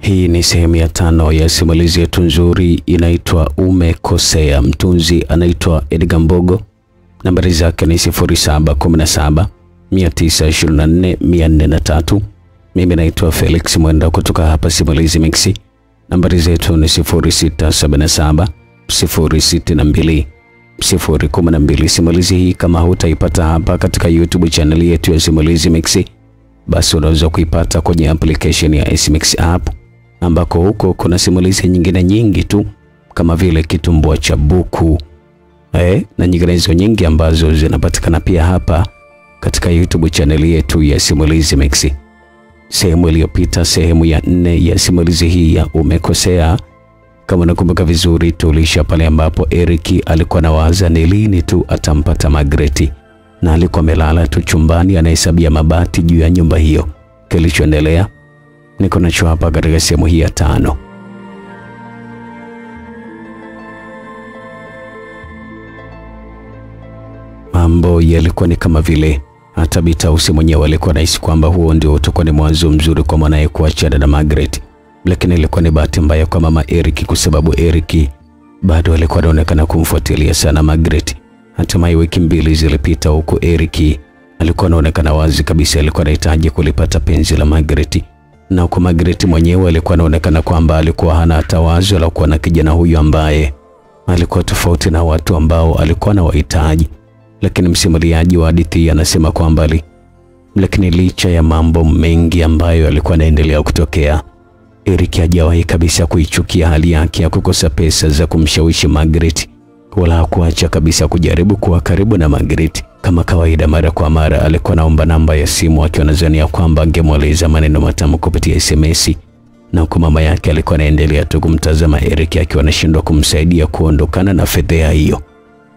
Hii ni sehemu ya 5 ya simulizi yetu nzuri inaitwa Umekosea. Mtunzi anaitwa Edgar Mbogo. Nambari zake ni 0717 924 403. Mimi naitwa Felix Mwenda kutoka hapa Simulizi Mix. Nambari zetu ni 0677 062 012. Simulizi hii kama hutaipata hapa katika YouTube channel yetu ya Simulizi Mix, basi unaweza kuipata kwenye application ya SMix app, ambako huko kuna simulizi nyingine nyingi tu kama vile Kitumbua cha Buku na nyinginezo nyingi ambazo zinapatikana pia hapa katika YouTube channel yetu ya Simulizi Mix. Sehemu iliyopita, sehemu ya 4 ya simulizi hii ya Umekosea, kama nakumbuka vizuri, tulisha pale ambapo Eric alikuwa anawaza ni lini tu atampata Margaret, na alikuwa amelala tu chumbani anahesabia mabati juu ya nyumba hiyo. Kilichoendelea niko nacho hapa katika sehemu hii ya 5. Mambo yalikuwa ni kama vile hata Bitausi mwenyewe alikuwa anahisi kwamba huo ndio utakuwa ni mwanzo mzuri kwa mwanae kuachana na Margaret. Lakini ilikuwa ni bahati mbaya kwa mama Eric, kwa sababu Eric bado alikuwa anaonekana kumfuatilia sana Margaret. Hatimaye wiki 2 zilipita huku Eric alikuwa anaonekana wazi kabisa alikuwa anahitaji kulipata penzi la Margaret. Na huko Margaret mwenyewe alikuwa anaonekana kwamba alikuwa hana hata wazo la kuwa na kijana huyu ambaye alikuwa tofauti na watu ambao alikuwa anawahitaji. Lakini msimuliaji wa hadithi anasema kwamba lakini licha ya mambo mengi ambayo alikuwa anaendelea kutokea, Eric hajawahi kabisa kuichukia hali yake ya kukosa pesa za kumshawishi Margaret, wala hakuacha kabisa kujaribu kuwa karibu na Margaret. Kama kawaida, mara kwa mara alikuwa anaomba namba ya simu akiwa anadhania kwamba angemweleza maneno matamu kupitia SMS, na huko mama yake alikuwa anaendelea tu kumtazama Eric akiwa anashindwa kumsaidia kuondokana na fedheha hiyo.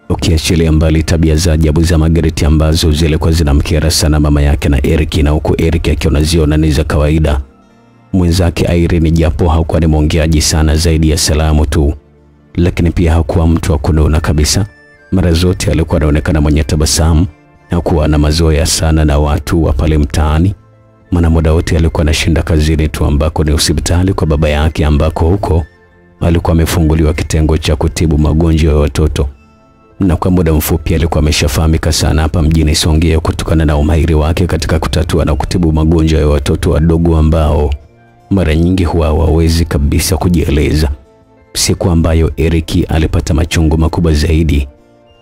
Ukiachilia mbali tabia za ajabu za Margaret ambazo zilikuwa zinamkera sana mama yake na Eric, na huku Eric akiwa anaziona ni za kawaida. Mwenzake Irene japo hakuwa ni mwongeaji sana zaidi ya salamu tu, lakini pia hakuwa mtu wa kununa kabisa. Mara zote alikuwa anaonekana mwenye tabasamu, hakuwa na mazoea sana na watu wa pale mtaani. Maana muda wote alikuwa anashinda kazini tu, ambako ni hospitali kwa baba yake, ambako huko alikuwa amefunguliwa kitengo cha kutibu magonjwa ya watoto. Na kwa muda mfupi alikuwa ameshafahamika sana hapa mjini Songea kutokana na umahiri wake katika kutatua na kutibu magonjwa ya watoto wadogo ambao mara nyingi huwa hawawezi kabisa kujieleza. Siku ambayo Eric alipata machungu makubwa zaidi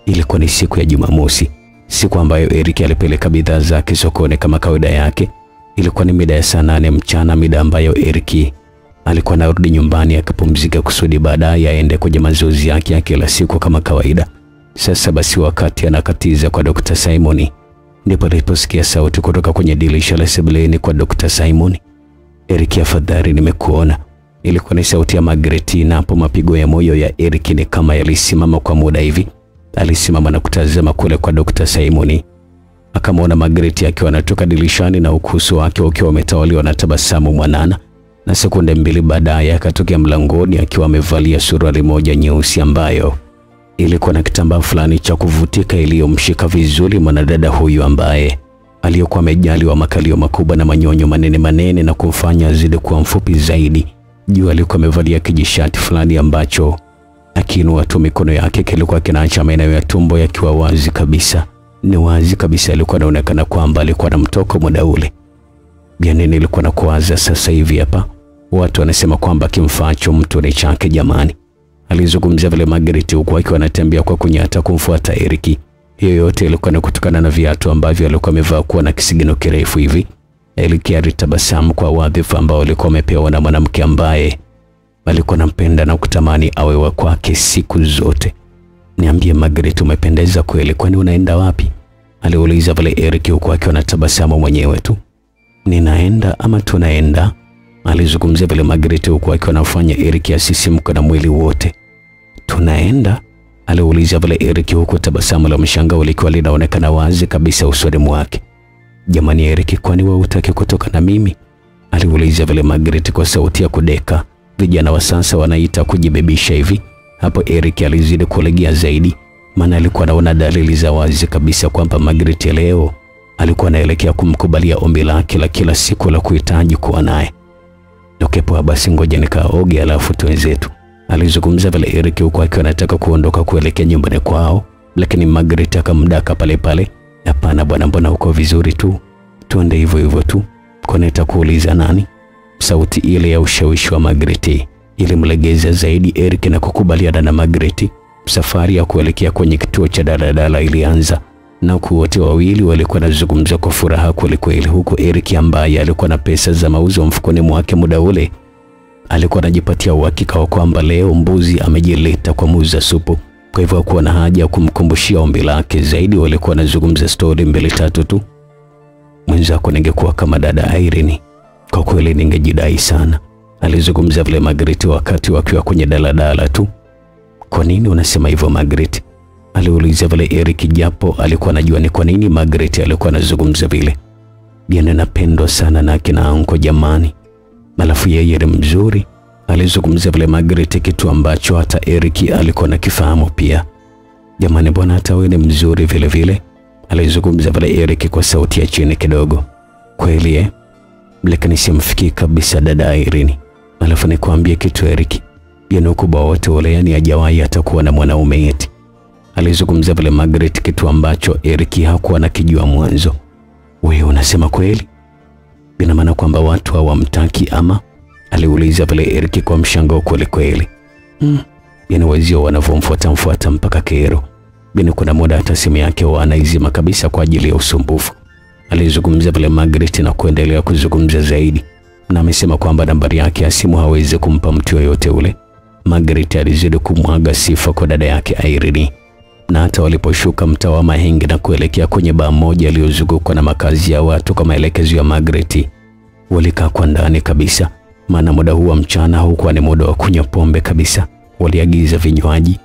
ilikuwa ni siku ya Jumamosi, siku ambayo Eric alipeleka bidhaa zake sokoni kama kawaida yake. Ilikuwa ni mida ya saa 8 mchana, mida ambayo Eric alikuwa anarudi nyumbani akapumzika kusudi baadaye aende kwenye mazoezi yake ya kila siku kama kawaida. Sasa basi, wakati anakatiza kwa Dr. Simon, ndipo aliposikia sauti kutoka kwenye dirisha la sebuleni kwa Dr. Simon. Eric, afadhali nimekuona. Ilikuwa ni sauti ya Margaret, na hapo mapigo ya moyo ya Eric ni kama yalisimama kwa muda hivi. Alisimama na kutazama kule kwa Dr. Simon. Akamwona Margaret akiwa anatoka dirishani na uso wake ukiwa umetawaliwa na tabasamu mwanana. Na sekunde 2 baadaye akatokea mlangoni akiwa amevalia suruali moja nyeusi ambayo ilikuwa na kitambaa fulani cha kuvutika iliyomshika vizuri mwanadada huyu ambaye aliyokuwa amejaliwa makalio makubwa na manyonyo manene manene na kumfanya azidi kuwa mfupi zaidi. Juu alikuwa amevalia kijishati fulani ambacho akiinua tu mikono yake kilikuwa kinaacha maeneo ya tumbo yakiwa wazi kabisa. Ni wazi kabisa alikuwa anaonekana kwamba alikuwa na mtoko muda ule. Yaani nilikuwa na kuwaza sasa hivi hapa watu wanasema kwamba kimfaacho mtu ni chake jamani. Alizungumzia vile Margaret huku akiwa anatembea kwa kunyata kumfuata Eric. Hiyo yote ilikuwa ni kutokana na viatu ambavyo alikuwa amevaa kuwa na kisigino kirefu hivi. Eric alitabasamu kwa wadhifa ambao alikuwa amepewa na mwanamke ambaye alikuwa anampenda na kutamani awe wa kwake siku zote. Niambie Margaret, umependeza kweli, kwani unaenda wapi? Aliuliza vile Eric huku akiwa anatabasamu mwenyewe tu. Ninaenda ama tunaenda? Alizungumzia vile Margaret huku akiwa anafanya Eric asisimke na mwili wote. Tunaenda? Aliuliza vile Eric huku tabasamu la mshangao likiwa linaonekana wazi kabisa usoni mwake. Jamani Eric, kwani wewe hutaki kutoka na mimi? Aliuliza vile Margaret kwa sauti ya kudeka. Vijana wa sasa wanaita kujibebisha hivi. Hapo Eric alizidi kulegea zaidi, maana alikuwa anaona dalili za wazi kabisa kwamba Margaret leo alikuwa anaelekea kumkubalia ombi lake la kila siku la kuhitaji kuwa naye. Okay poa, basi ngoja nikaoge alafu tuenzetu. Alizungumza vile Eric huku akiwa anataka kuondoka kuelekea nyumbani kwao, lakini Margaret akamdaka pale pale. Hapana bwana, mbona uko vizuri tu, tuende hivyo hivyo tu, kwani nitakuuliza nani? Sauti ile ya ushawishi wa Margaret ilimlegeza zaidi Eric na kukubaliana na Margaret. Safari ya kuelekea kwenye kituo cha daladala ilianza, na huku wote wawili walikuwa wanazungumza kwa furaha kweli kweli, huku Eric ambaye alikuwa na pesa za mauzo mfukoni mwake muda ule alikuwa anajipatia uhakika wa kwamba leo mbuzi amejileta kwa muuza supu. Kwa hivyo hakuwa na haja ya kumkumbushia ombi lake zaidi. Walikuwa wanazungumza story mbili tatu tu. Mwenzako, ningekuwa kama dada Irene, kwa kweli ningejidai sana, alizungumza vile Margaret wakati wakiwa kwenye daladala tu. Kwa nini unasema hivyo Margaret? Aliuliza vile Eric, japo alikuwa anajua ni kwa nini Margaret alikuwa anazungumza vile. Jana napendwa sana na kina anko jamani, alafu yeye ni mzuri, alizungumza vile Margaret, kitu ambacho hata Eric alikuwa anakifahamu pia. Jamani bwana, hata wewe ni mzuri vile vile, alizungumza vile Eric kwa sauti ya chini kidogo. Kweli lakini simfikii kabisa dada Irene. Alafu nikwambie kitu Eric, yana ukubwa wote wale, yani hajawahi atakuwa na mwanaume eti. Alizungumza vile Margaret, kitu ambacho Eric hakuwa anakijua mwanzo. Wewe unasema kweli? Ina maana kwamba watu hawamtaki ama? Aliuliza vile Eric kwa mshangao kweli kweli. Yani wazio wanavomfuata mfuata mpaka kero. Bini kuna muda hata simu yake wanaizima kabisa kwa ajili ya usumbufu. Alizungumza vile Margaret na kuendelea kuzungumza zaidi, na amesema kwamba nambari yake ya simu hawezi kumpa mtu yoyote ule. Margaret alizidi kumwaga sifa kwa dada yake Irene, na hata waliposhuka mtaa wa Mahenge na kuelekea kwenye baa moja iliyozungukwa na makazi ya watu kwa maelekezo ya Margaret, walikaa kwa ndani kabisa, maana muda huu wa mchana hukuwa ni muda wa kunywa pombe kabisa. Waliagiza vinywaji.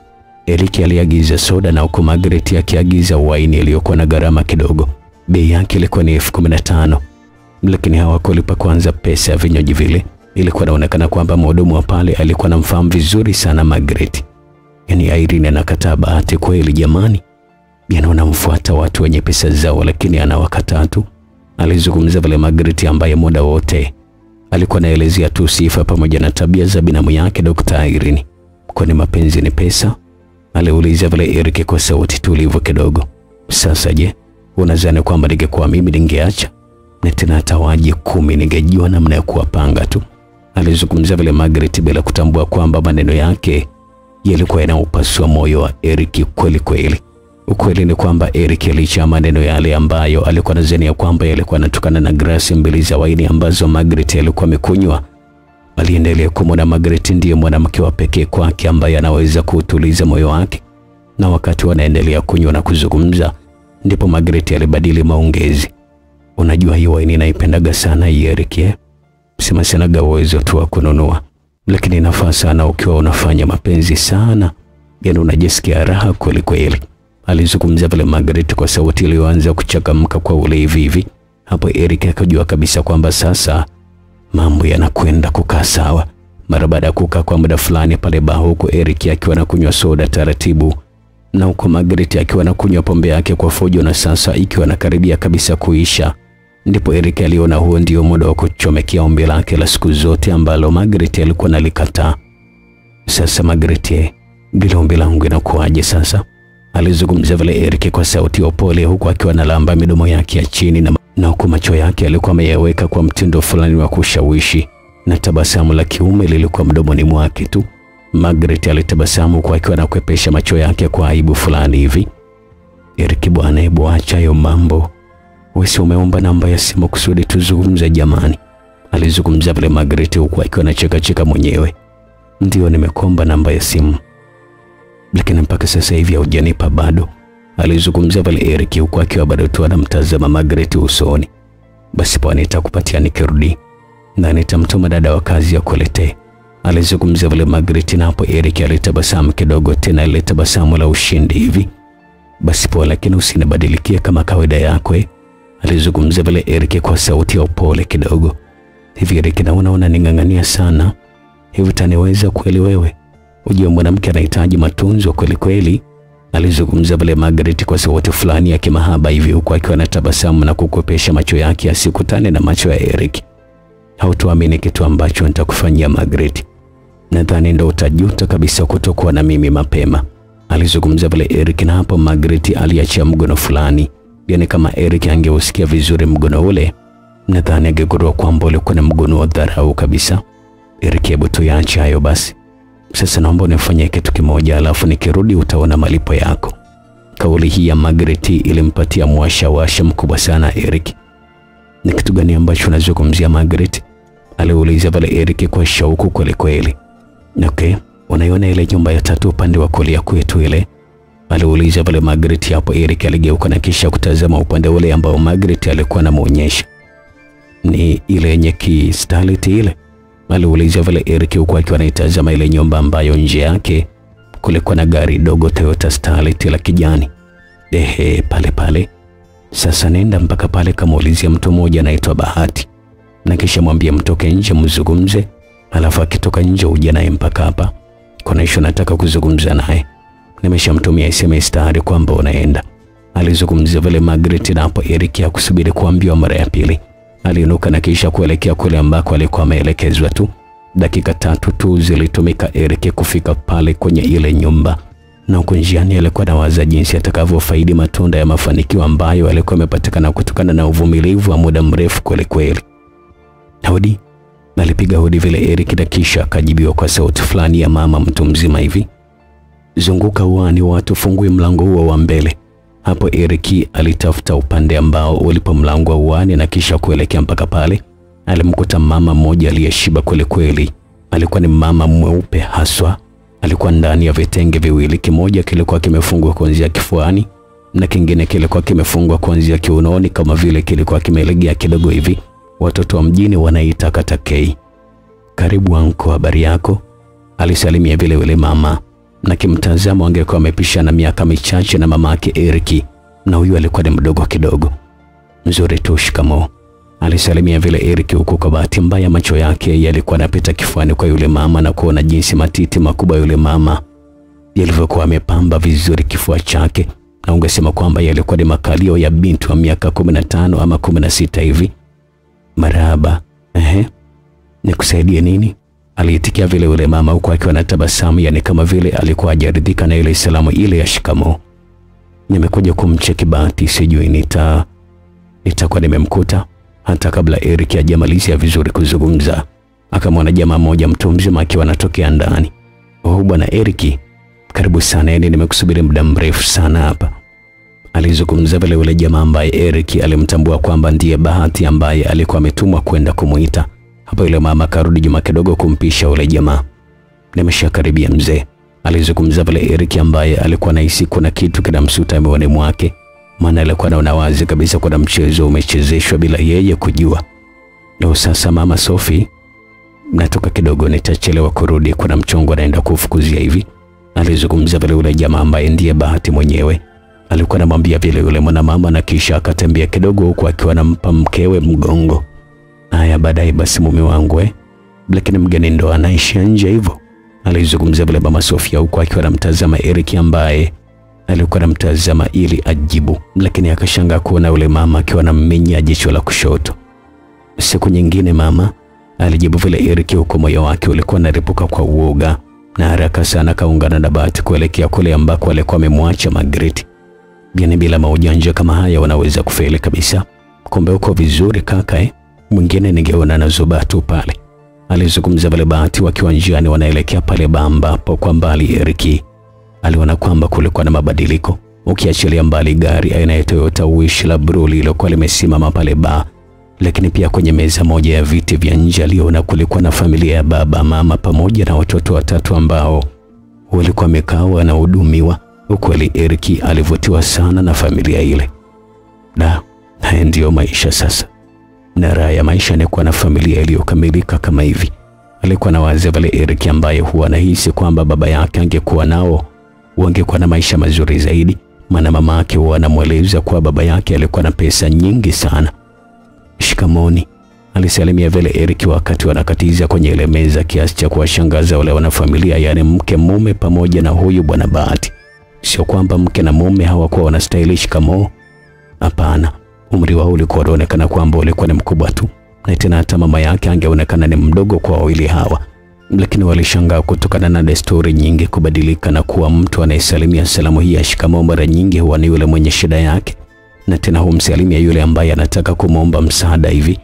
Eric aliagiza soda na huko Margaret akiagiza waini iliyokuwa na gharama kidogo. Bei yake ilikuwa ni 15,000. Lakini hawakulipa kwanza pesa ya vinywaji vile. Ilikuwa inaonekana kwamba mhudumu wa pale alikuwa anamfahamu vizuri sana Margaret. Yaani Irene anakataa bahati kweli jamani. Yaani wanamfuata watu wenye pesa zao lakini anawakataa tu. Alizungumza vile Margaret ambaye muda wote alikuwa anaelezea tu sifa pamoja na tabia za binamu yake Dr. Irene. Kwani mapenzi ni pesa? Aliuliza vile Eric kwa sauti tulivu kidogo. Sasa je, unadhani kwamba ningekuwa mimi ningeacha? Na tena hata waje 10 ningejua namna ya kuwapanga tu. Alizungumza vile Margaret bila kutambua kwamba maneno yake yalikuwa yanaupasua moyo wa Eric kweli kweli. Ukweli ni kwamba Eric licha maneno yale ambayo alikuwa anadhania kwamba yalikuwa yanatokana na glasi mbili za waini ambazo Margaret alikuwa amekunywa, aliendelea kumwona Margaret ndiye mwanamke wa pekee kwake ambaye anaweza kuutuliza moyo wake. Na wakati wanaendelea kunywa na kuzungumza, ndipo Margaret alibadili maongezi. Unajua hii waini naipendaga sana hii Eric, Sema sinaga uwezo tu wa kununua, lakini inafaa sana ukiwa unafanya mapenzi sana, yaani unajisikia raha kweli kweli. Alizungumza vile Margaret kwa sauti iliyoanza kuchakamka kwa ulevi hivi. Hapo Eric akajua kabisa kwamba sasa mambo yanakwenda kukaa sawa. Mara baada ya kukaa kwa muda fulani pale baa, huko Eric akiwa anakunywa soda taratibu na huko Margaret akiwa anakunywa pombe yake kwa fujo, na sasa ikiwa anakaribia kabisa kuisha, ndipo Eric aliona huo ndio muda wa kuchomekea ombi lake la siku zote ambalo Margaret alikuwa analikataa. Sasa Margaret, bila ombi langu inakuaje sasa? Alizungumza vile Eric kwa sauti ya upole, huku akiwa analamba midomo yake ya chini na huku macho yake alikuwa ameyaweka kwa mtindo fulani wa kushawishi, na tabasamu la kiume lilikuwa mdomoni mwake tu. Margaret alitabasamu kwa akiwa anakwepesha macho yake kwa aibu fulani hivi. Eric bwana, hebu acha hayo mambo. Wewe umeomba namba ya simu kusudi tuzungumze jamani. Alizungumza vile Margaret huku akiwa anacheka cheka mwenyewe. Ndio nimekuomba namba ya simu, lakini mpaka sasa hivi haujanipa bado. Alizungumza vile Eric huku akiwa bado tu anamtazama Margaret usoni. Basi poa, nitakupatia nikirudi na nitamtuma dada wa kazi akuletee. Alizungumza vile Margaret, na hapo Eric alitabasamu kidogo, tena ile tabasamu la ushindi hivi. Basi poa, lakini usinibadilikie kama kawaida yako Alizungumza vile Eric kwa sauti ya upole kidogo. Hivi Eric, naona unaning'ang'ania sana. Hivi utaniweza kweli wewe? Ujue mwanamke anahitaji matunzo kweli kweli. Alizungumza vile Margaret kwa sauti fulani ya kimahaba hivi, huku akiwa anatabasamu na kukopesha macho yake asikutane na macho ya Eric. Hautuamini kitu ambacho nitakufanyia Margaret. Nadhani ndo utajuta kabisa kutokuwa na mimi mapema. Alizungumza vile Eric, na hapo Margaret aliachia mgono fulani. Yaani kama Eric angeusikia vizuri mgono ule, nadhani angegundua kwamba ulikuwa ni mgono wa dharau kabisa. Eric, hebu tuache hayo basi. Sasa naomba unifanyie kitu kimoja, alafu nikirudi utaona malipo yako. Kauli hii ya Margaret ilimpatia mwashawasha mkubwa sana Eric. Ni kitu gani ambacho unazungumzia Margaret? Aliuliza pale Eric kwa shauku kweli kweli. Okay, unaiona ile nyumba ya tatu upande wa kulia kwetu ile? Aliuliza pale Margaret. Hapo Eric aligeuka na kisha kutazama upande ule ambao Margaret alikuwa anamuonyesha. Ni ile yenye kistaliti ile? Aliuliza vile Eric huku akiwa anaitazama ile nyumba ambayo nje yake kulikuwa na gari dogo Toyota Starlet la kijani. Ehe, pale pale. Sasa nenda mpaka pale kamuulizia mtu mmoja anaitwa Bahati, na kisha mwambie mtoke nje mzungumze, alafu akitoka nje uje naye mpaka hapa. Kuna issue nataka kuzungumza naye. Nimeshamtumia SMS tayari kwamba unaenda. Alizungumzia vile Margaret, na hapo Eric hakusubiri kuambiwa mara ya pili. Aliinuka na kisha kuelekea kule ambako alikuwa ameelekezwa tu. Dakika 3 tu zilitumika Eric kufika pale kwenye ile nyumba. Na huko njiani alikuwa anawaza jinsi atakavyofaidi matunda ya mafanikio ambayo alikuwa amepatikana kutokana na uvumilivu wa muda mrefu kweli kweli. Hodi. Alipiga hodi vile Eric na kisha akajibiwa kwa sauti fulani ya mama mtu mzima hivi. Zunguka uani watu, fungue mlango huo wa mbele. Hapo Eric alitafuta upande ambao ulipo mlango wa uani na kisha kuelekea mpaka pale. Alimkuta mama mmoja aliyeshiba kweli kweli. Alikuwa ni mama mweupe haswa. Alikuwa ndani ya vitenge viwili, kimoja kilikuwa kimefungwa kuanzia kifuani na kingine kilikuwa kimefungwa kuanzia kiunoni, kama vile kilikuwa kimelegea kidogo hivi. Watoto wa mjini wanaita katakei. Karibu anko, habari yako? Alisalimia vile vile mama, na kimtazamo angekuwa amepishana miaka michache na mamake Eric, na huyu alikuwa ni mdogo kidogo. Mzuri tu, shikamoo. Alisalimia vile Eric huku kwa bahati mbaya macho yake yalikuwa yanapita kifuani kwa yule mama na kuona jinsi matiti makubwa yule mama yalivyokuwa amepamba vizuri kifua chake, na ungesema kwamba yalikuwa ni makalio ya binti wa miaka 15 ama 16 hivi. Marhaba. Ehe, nikusaidie nini? Aliitikia vile yule mama huku akiwa na tabasamu, yani kama vile alikuwa hajaridhika na ile salamu ile ya shikamoo. Nimekuja kumcheki Bahati, sijui nitakuwa nimemkuta. Hata kabla Eric hajamalizia vizuri kuzungumza, akamwona jamaa mmoja mtu mzima akiwa anatokea ndani. Oh bwana Eric, karibu sana, yani nimekusubiri muda mrefu sana hapa. Alizungumza vile yule jamaa ambaye Eric alimtambua kwamba ndiye Bahati ambaye alikuwa ametumwa kwenda kumuita. Hapo yule mama karudi nyuma kidogo kumpisha yule jamaa. Nimeshakaribia mzee, alizungumza vile Eric ambaye alikuwa anahisi kuna kitu kinamsuta moyoni mwake, maana alikuwa anaona wazi kabisa kuna mchezo umechezeshwa bila yeye kujua. Leo sasa mama Sophie, natoka kidogo, nitachelewa kurudi, kuna mchongo anaenda kufukuzia hivi. Alizungumza vile yule jamaa ambaye ndiye Bahati mwenyewe. Alikuwa anamwambia vile yule mwanamama na kisha akatembea kidogo huku akiwa anampa mkewe mgongo. Haya baadaye basi mume wangu lakini mgeni ndo anaishi nje hivyo. Alizungumza vile mama Sofia huku akiwa anamtazama Eric ambaye alikuwa anamtazama ili ajibu, lakini akashangaa kuona yule mama akiwa anamminya jicho la kushoto. Siku nyingine mama, alijibu vile Eric huku moyo wake ulikuwa unaripuka kwa uoga, na haraka sana kaungana na Bahati kuelekea kule ambako alikuwa amemwacha Margaret. Yaani bila maujanja kama haya wanaweza kufeli kabisa. Kumbe uko vizuri kaka Mwingine ningeona na zuba tu pale. Alizungumza vile Bahati wakiwa njiani wanaelekea pale bamba hapo kwa mbali. Eric aliona kwamba kulikuwa na mabadiliko, ukiachilia mbali gari aina ya Toyota Wish la blue lililokuwa limesimama pale ba, lakini pia kwenye meza moja ya viti vya nje aliona kulikuwa na familia ya baba, mama pamoja na watoto watatu ambao walikuwa wamekaa wanahudumiwa. Ukweli Eric alivutiwa sana na familia ile. Na haya ndiyo maisha sasa. Na raha ya maisha ni kuwa na familia iliyokamilika kama hivi. Alikuwa na wazi vile Eric ambaye huwa anahisi kwamba baba yake angekuwa nao wangekuwa na maisha mazuri zaidi, maana mama yake huwa anamweleza kuwa baba yake alikuwa na pesa nyingi sana. Shikamoni, alisalimia vile Eric wakati wanakatiza kwenye ile meza, kiasi cha kuwashangaza wale wanafamilia, yani mke mume pamoja na huyu bwana Bahati. Sio kwamba mke na mume hawakuwa wanastahili shikamoo, hapana. Umri wao ulikuwa unaonekana kwamba ulikuwa ni mkubwa tu, na tena hata mama yake angeonekana ni mdogo kwa wawili hawa. Lakini walishangaa kutokana na desturi nyingi kubadilika na kuwa mtu anayesalimia salamu hii ya shikamoo mara nyingi huwa ni yule mwenye shida yake, na tena humsalimia yule ambaye anataka kumwomba msaada hivi.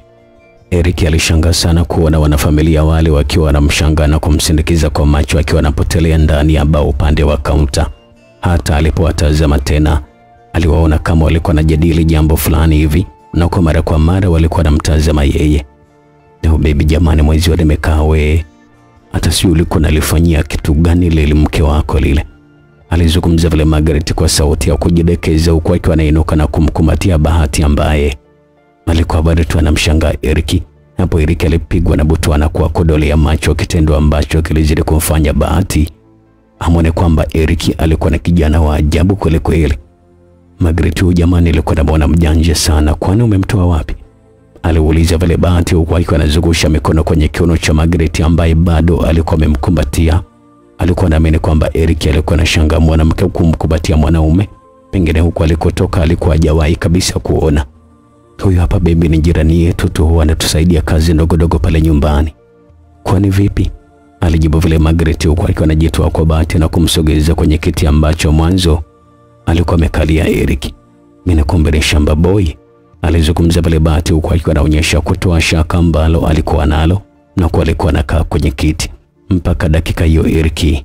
Eric alishangaa sana kuona wanafamilia wale wakiwa wanamshangaa na kumsindikiza kwa macho akiwa anapotelea ndani ya baa upande wa kaunta. Hata alipowatazama tena aliwaona kama walikuwa wanajadili jambo fulani hivi, na kwa mara kwa mara walikuwa wanamtazama yeye. "Leo baby jamani, mwezi wa nimekaa we, hata si ulikuwa nalifanyia kitu gani lile mke wako lile?" Alizungumza vile Margaret kwa sauti ya kujidekeza huku akiwa anainuka na kumkumbatia Bahati ambaye alikuwa bado tu anamshangaa Eric. Hapo Eric alipigwa na butwa na kwa kodolea macho, kitendo ambacho kilizidi kumfanya Bahati amwone kwamba Eric alikuwa na kijana wa ajabu kweli kweli. "Margaret, huyu jamani alikuwa anamuona mjanja sana, kwani umemtoa wapi?" aliuliza vile Bahati huku akiwa anazungusha mikono kwenye kiuno cha Margaret ambaye bado alikuwa amemkumbatia. Alikuwa anaamini kwamba Eric alikuwa anashangaa mwanamke kumkumbatia mwanaume, pengine huko alikotoka alikuwa hajawahi kabisa kuona. "Huyu hapa baby ni jirani yetu tu, huwa anatusaidia kazi ndogo ndogo pale nyumbani." "Kwani vipi?" alijibu vile Margaret huku akiwa anajitoa kwa Bahati na kumsogeza kwenye kiti ambacho mwanzo alikuwa amekalia Eric. "Mimi kumbe ni shamba boy," alizungumza vile Bahati huku akiwa anaonyesha kutoa shaka ambalo alikuwa nalo na kwa alikuwa anakaa kwenye kiti. Mpaka dakika hiyo Eric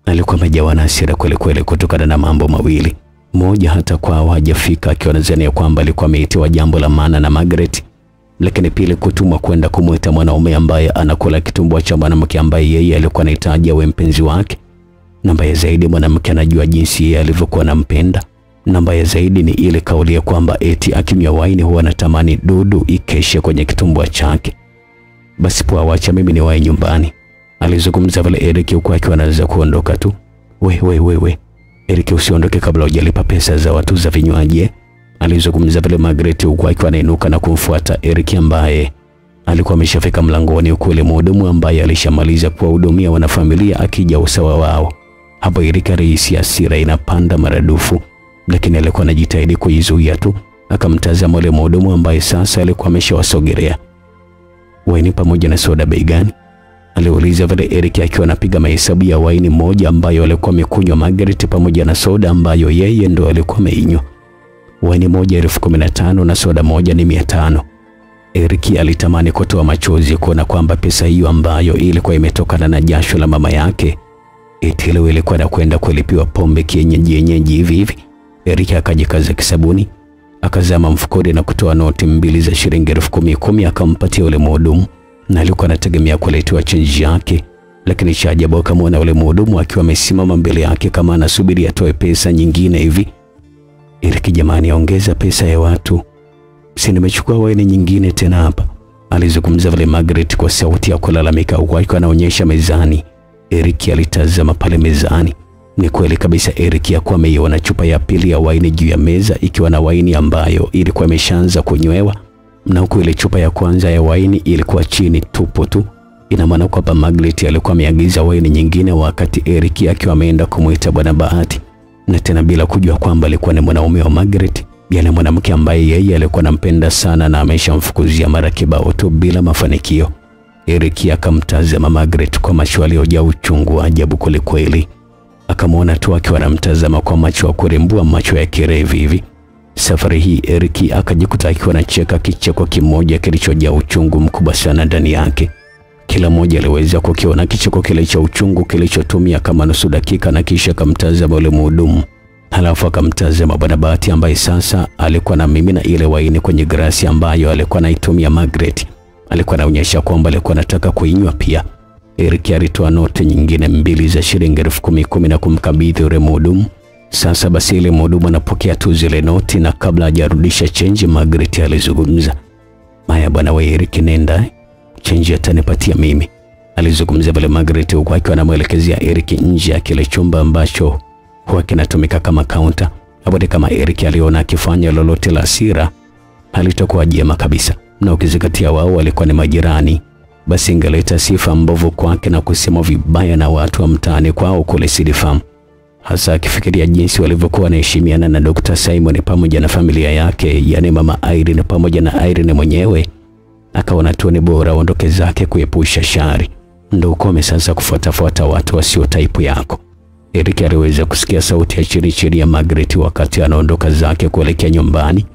alikuwa amejawa na hasira kweli kweli kutokana na mambo mawili. Moja, hata kwao hajafika akiwa anadhania kwamba alikuwa ameitiwa jambo la maana na Margaret, lakini pili, kutumwa kwenda kumwita mwanaume ambaye anakula kitumbua cha mwanamke ambaye yeye alikuwa anahitaji awe mpenzi wake. Na mbaya zaidi, mwanamke anajua jinsi yeye alivyokuwa anampenda. Na mbaya zaidi ni ile kauli ya kwamba eti akinywa waini huwa anatamani dudu ikeshe kwenye kitumbua chake. "Basi poa, wacha mimi niwae nyumbani," alizungumza vile Eric huku akiwa anaanza kuondoka tu. We we we we, Eric usiondoke kabla hujalipa pesa za watu za vinywaji," alizungumza vile Margaret huku akiwa anainuka na kumfuata Eric ambaye alikuwa ameshafika mlangoni, huku yule mhudumu ambaye alishamaliza kuwahudumia wanafamilia akija usawa wao. Hapo Eric alihisi hasira inapanda maradufu, lakini alikuwa anajitahidi kuizuia tu. Akamtazama yule mhudumu ambaye sasa alikuwa ameshawasogelea. "Waini pamoja na soda bei gani?" aliuliza vile Eric akiwa anapiga mahesabu ya waini moja ambayo alikuwa amekunywa Margaret pamoja na soda ambayo yeye ndo alikuwa ameinywa. "Waini moja 15,000 na soda moja ni 500." Eric alitamani kutoa machozi kuona kwamba pesa hiyo ambayo ilikuwa imetokana na jasho la mama yake eti leo ilikuwa inakwenda kulipiwa pombe kienyeji yenyeji hivi hivi. Eric akajikaza kisabuni, akazama mfukoni na kutoa noti mbili za shilingi 10,000 akampatia yule mhudumu, na alikuwa anategemea kuletewa chenji yake, lakini cha ajabu akamwona yule mhudumu akiwa amesimama mbele yake kama anasubiri atoe pesa nyingine hivi. "Eric jamani, ongeza pesa ya watu, si nimechukua waini nyingine tena hapa," alizungumza vile Margaret kwa sauti ya kulalamika huku akiwa anaonyesha mezani. Eric alitazama pale mezani. Ni kweli kabisa Eric hakuwa ameiona chupa ya pili ya waini juu ya meza ikiwa na waini ambayo ilikuwa imeshaanza kunywewa, na huku ile chupa ya kwanza ya waini ilikuwa chini tupo tu. Ina maana kwamba Margaret alikuwa ameagiza waini nyingine wakati Eric akiwa ameenda kumuita bwana Bahati, na tena bila kujua kwamba alikuwa ni mwanaume wa Margaret, yale mwanamke ambaye yeye alikuwa anampenda sana na ameshamfukuzia mara kibao tu bila mafanikio. Eric akamtazama Margaret kwa macho yaliyojaa uchungu wa ajabu kweli kweli. Akamwona tu akiwa anamtazama kwa macho ya kurembua, macho ya kirevi hivi. Safari hii Eric akajikuta akiwa anacheka kicheko kimoja kilichojaa uchungu mkubwa sana ndani yake. Kila mmoja aliweza kukiona kicheko kile cha uchungu kilichotumia kama nusu dakika, na kisha akamtazama yule mhudumu. Halafu akamtazama bwana Bahati ambaye sasa alikuwa na mimina ile waini kwenye glasi ambayo alikuwa anaitumia Margaret. Alikuwa anaonyesha kwamba alikuwa anataka kuinywa pia. Eric alitoa noti nyingine mbili za shilingi 10,000 na kumkabidhi yule mhudumu. Sasa basi ile mhudumu anapokea tu zile noti, na kabla hajarudisha chenji Margaret alizungumza. "Haya bwana wewe Eric, nenda, chenji atanipatia mimi," alizungumza vile Margaret huku akiwa anamuelekezea Eric nje ya kile chumba ambacho huwa kinatumika kama counter. Hapo kama Eric aliona akifanya lolote la hasira halitakuwa jema kabisa, na ukizingatia wao walikuwa ni majirani, basi ingeleta sifa mbovu kwake na kusema vibaya na watu wa mtaani kwao kule Seed Farm, hasa akifikiria jinsi walivyokuwa wanaheshimiana na Dr. Simon pamoja na familia yake, yani mama Irene pamoja na Irene mwenyewe. Akaona tu ni bora aondoke zake kuepusha shari. Ndio ukome sasa kufuatafuata watu wasio taipu yako. Eric aliweza kusikia sauti ya chini chini ya Margaret wakati anaondoka zake kuelekea nyumbani,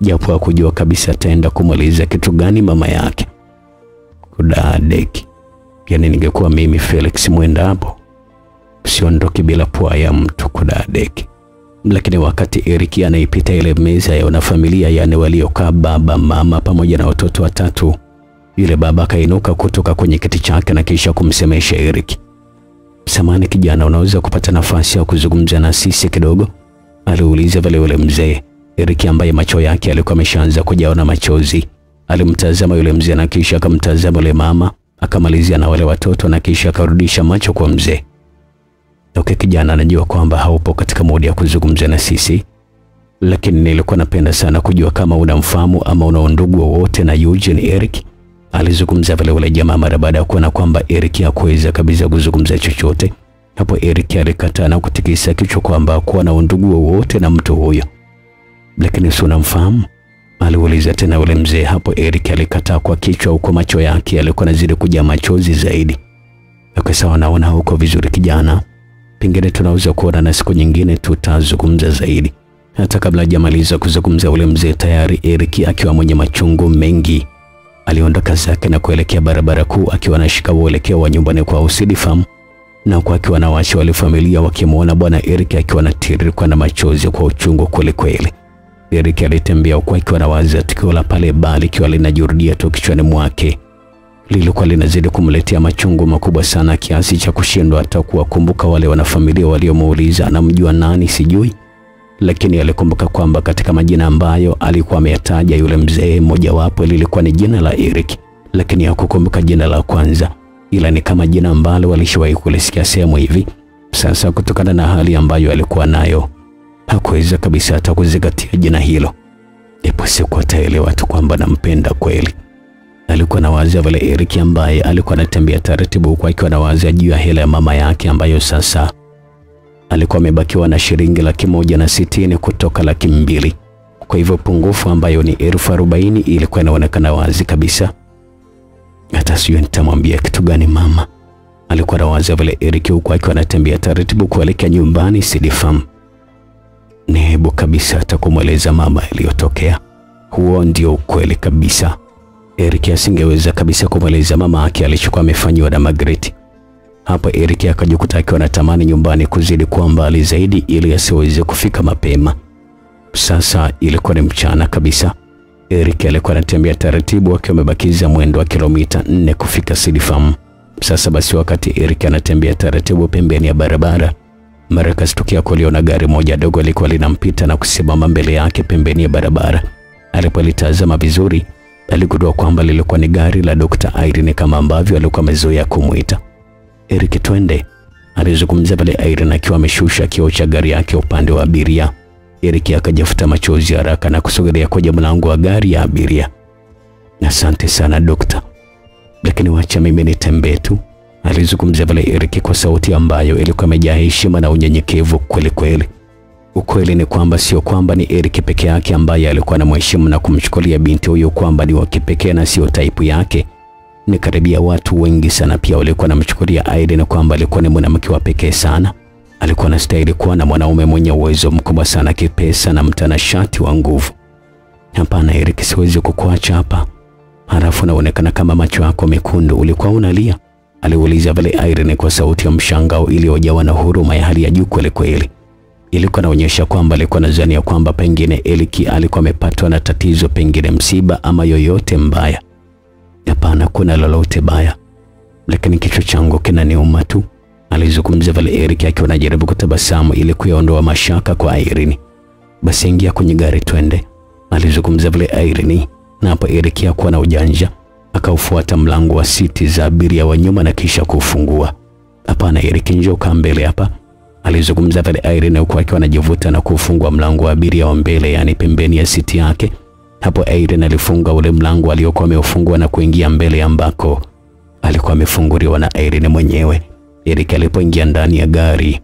japo hakujua kabisa ataenda kumweleza kitu gani mama yake. Kudadeki. Yaani ningekuwa mimi Felix Mwenda hapo, siondoki bila pua ya mtu, kudadeki. Lakini wakati Eric anaipita ile meza ya wanafamilia, yani waliokaa baba, mama pamoja na watoto watatu, yule baba akainuka kutoka kwenye kiti chake na kisha kumsemesha Eric. Samahani kijana, unaweza kupata nafasi ya kuzungumza na sisi kidogo? Aliuliza vile yule mzee. Eric ambaye macho yake alikuwa ameshaanza kujawa na machozi alimtazama yule mzee na kisha akamtazama yule mama, akamalizia na wale watoto na kisha akarudisha macho kwa mzee. Okay kijana, najua kwamba haupo katika modi ya kuzungumza na sisi, lakini nilikuwa napenda sana kujua kama unamfahamu ama una undugu wowote na Eugene Eric. Alizungumza vile yule jamaa mara baada ya kuona kwamba Eric hakuweza kabisa kuzungumza chochote. Hapo Eric alikataa na kutikisa kichwa kwamba kuwa na undugu wowote na mtu huyo. Lakini si unamfahamu? Aliuliza tena yule mzee. Hapo Eric alikataa kwa kichwa, huko macho yake yalikuwa yanazidi kujaa machozi zaidi. Okay, sawa, naona huko vizuri kijana. Pengine tunaweza kuona na siku nyingine tutazungumza zaidi. Hata kabla hajamaliza kuzungumza yule mzee, tayari Eric akiwa mwenye machungu mengi aliondoka zake na kuelekea barabara kuu akiwa anashika uelekeo wa nyumbani kwa Usidi Farm, na kwa akiwa na waache wale familia wakimuona bwana Eric akiwa anatiririkwa na machozi kwa uchungu kweli kweli. Eric alitembea huku akiwa anawaza tukio la pale bali ikiwa linajirudia tu kichwani mwake. Lilikuwa linazidi kumletea machungu makubwa sana kiasi cha kushindwa hata kuwakumbuka wale wanafamilia waliomuuliza anamjua nani sijui. Lakini alikumbuka kwamba katika majina ambayo alikuwa ameyataja yule mzee, mojawapo lilikuwa ni jina la Eric, lakini hakukumbuka jina la kwanza, ila ni kama jina ambalo alishawahi kulisikia sehemu hivi. Sasa kutokana na hali ambayo alikuwa nayo, hakuweza kabisa hata kuzingatia jina hilo. Ipo siku ataelewa tu kwamba nampenda kweli. Alikuwa anawaza vile Eric ambaye alikuwa anatembea taratibu huku akiwa anawaza juu ya hela ya mama yake ambayo sasa alikuwa amebakiwa na shilingi 160,000 kutoka 200,000. Kwa hivyo pungufu ambayo ni 40,000 ilikuwa inaonekana wazi kabisa. Hata sijui nitamwambia kitu gani mama. Alikuwa anawaza vile Eric huku akiwa anatembea taratibu kuelekea nyumbani Seed Farm. Ni hebu kabisa hata kumweleza mama iliyotokea. Huo ndio ukweli kabisa. Eric asingeweza kabisa kumweleza mama yake alichokuwa amefanywa na Margaret. Hapo Eric akajikuta akiwa anatamani nyumbani kuzidi kuwa mbali zaidi ili asiweze kufika mapema. Sasa ilikuwa ni mchana kabisa. Eric alikuwa anatembea taratibu akiwa amebakiza mwendo wa kilomita 4 kufika Seed Farm. Sasa basi, wakati Eric anatembea taratibu pembeni ya barabara, mara akastukia kuliona gari moja dogo lilikuwa linampita na kusimama mbele yake pembeni ya barabara. Alipolitazama vizuri, aligundua kwamba lilikuwa ni gari la Dr. Irene kama ambavyo alikuwa amezoea kumuita. Eric, twende, alizungumza pale Irene akiwa ameshusha kioo cha gari yake upande wa abiria. Eric akajifuta machozi haraka na kusogelea kwenye mlango wa gari ya abiria. Asante sana dokta, lakini wacha mimi nitembee tu, alizungumza pale Eric kwa sauti ambayo ilikuwa imejaa heshima na unyenyekevu kweli kweli. Ukweli ni kwamba sio kwamba ni Eric peke yake ambaye alikuwa anamheshimu na kumchukulia binti huyo kwamba ni wa kipekee na sio taipu yake. Ni karibia watu wengi sana pia walikuwa wanamchukulia Irene kwamba alikuwa ni mwanamke wa pekee sana. Alikuwa anastahili kuwa na mwanaume mwenye uwezo mkubwa sana kipesa na mtanashati wa nguvu. Hapana Eric, siwezi kukuacha hapa. Halafu naonekana kama macho yako mekundu, ulikuwa unalia? Aliuliza vile Irene kwa sauti ya mshangao iliyojawa na huruma ya hali ya juu kweli kweli. Ilikuwa inaonyesha kwamba alikuwa anadhania kwamba pengine Eric alikuwa amepatwa na tatizo, pengine msiba ama yoyote mbaya. Hapana, kuna lolote baya, lakini kichwa changu kinaniuma tu, alizungumza vile Eric akiwa anajaribu kutabasamu ili kuondoa mashaka kwa Irene. Basi ingia kwenye gari twende, alizungumza vile Irene, na hapo Eric hakuwa na ujanja, akaufuata mlango wa siti za abiria wa nyuma na kisha kufungua. Hapana Eric, njoo kaa mbele hapa, alizungumza vile Irene huku akiwa anajivuta na kufungua mlango wa abiria wa mbele, yani pembeni ya siti yake. Hapo Irene alifunga ule mlango aliokuwa ameufungua na kuingia mbele ambako alikuwa amefunguliwa na Irene mwenyewe. Eric alipoingia ndani ya gari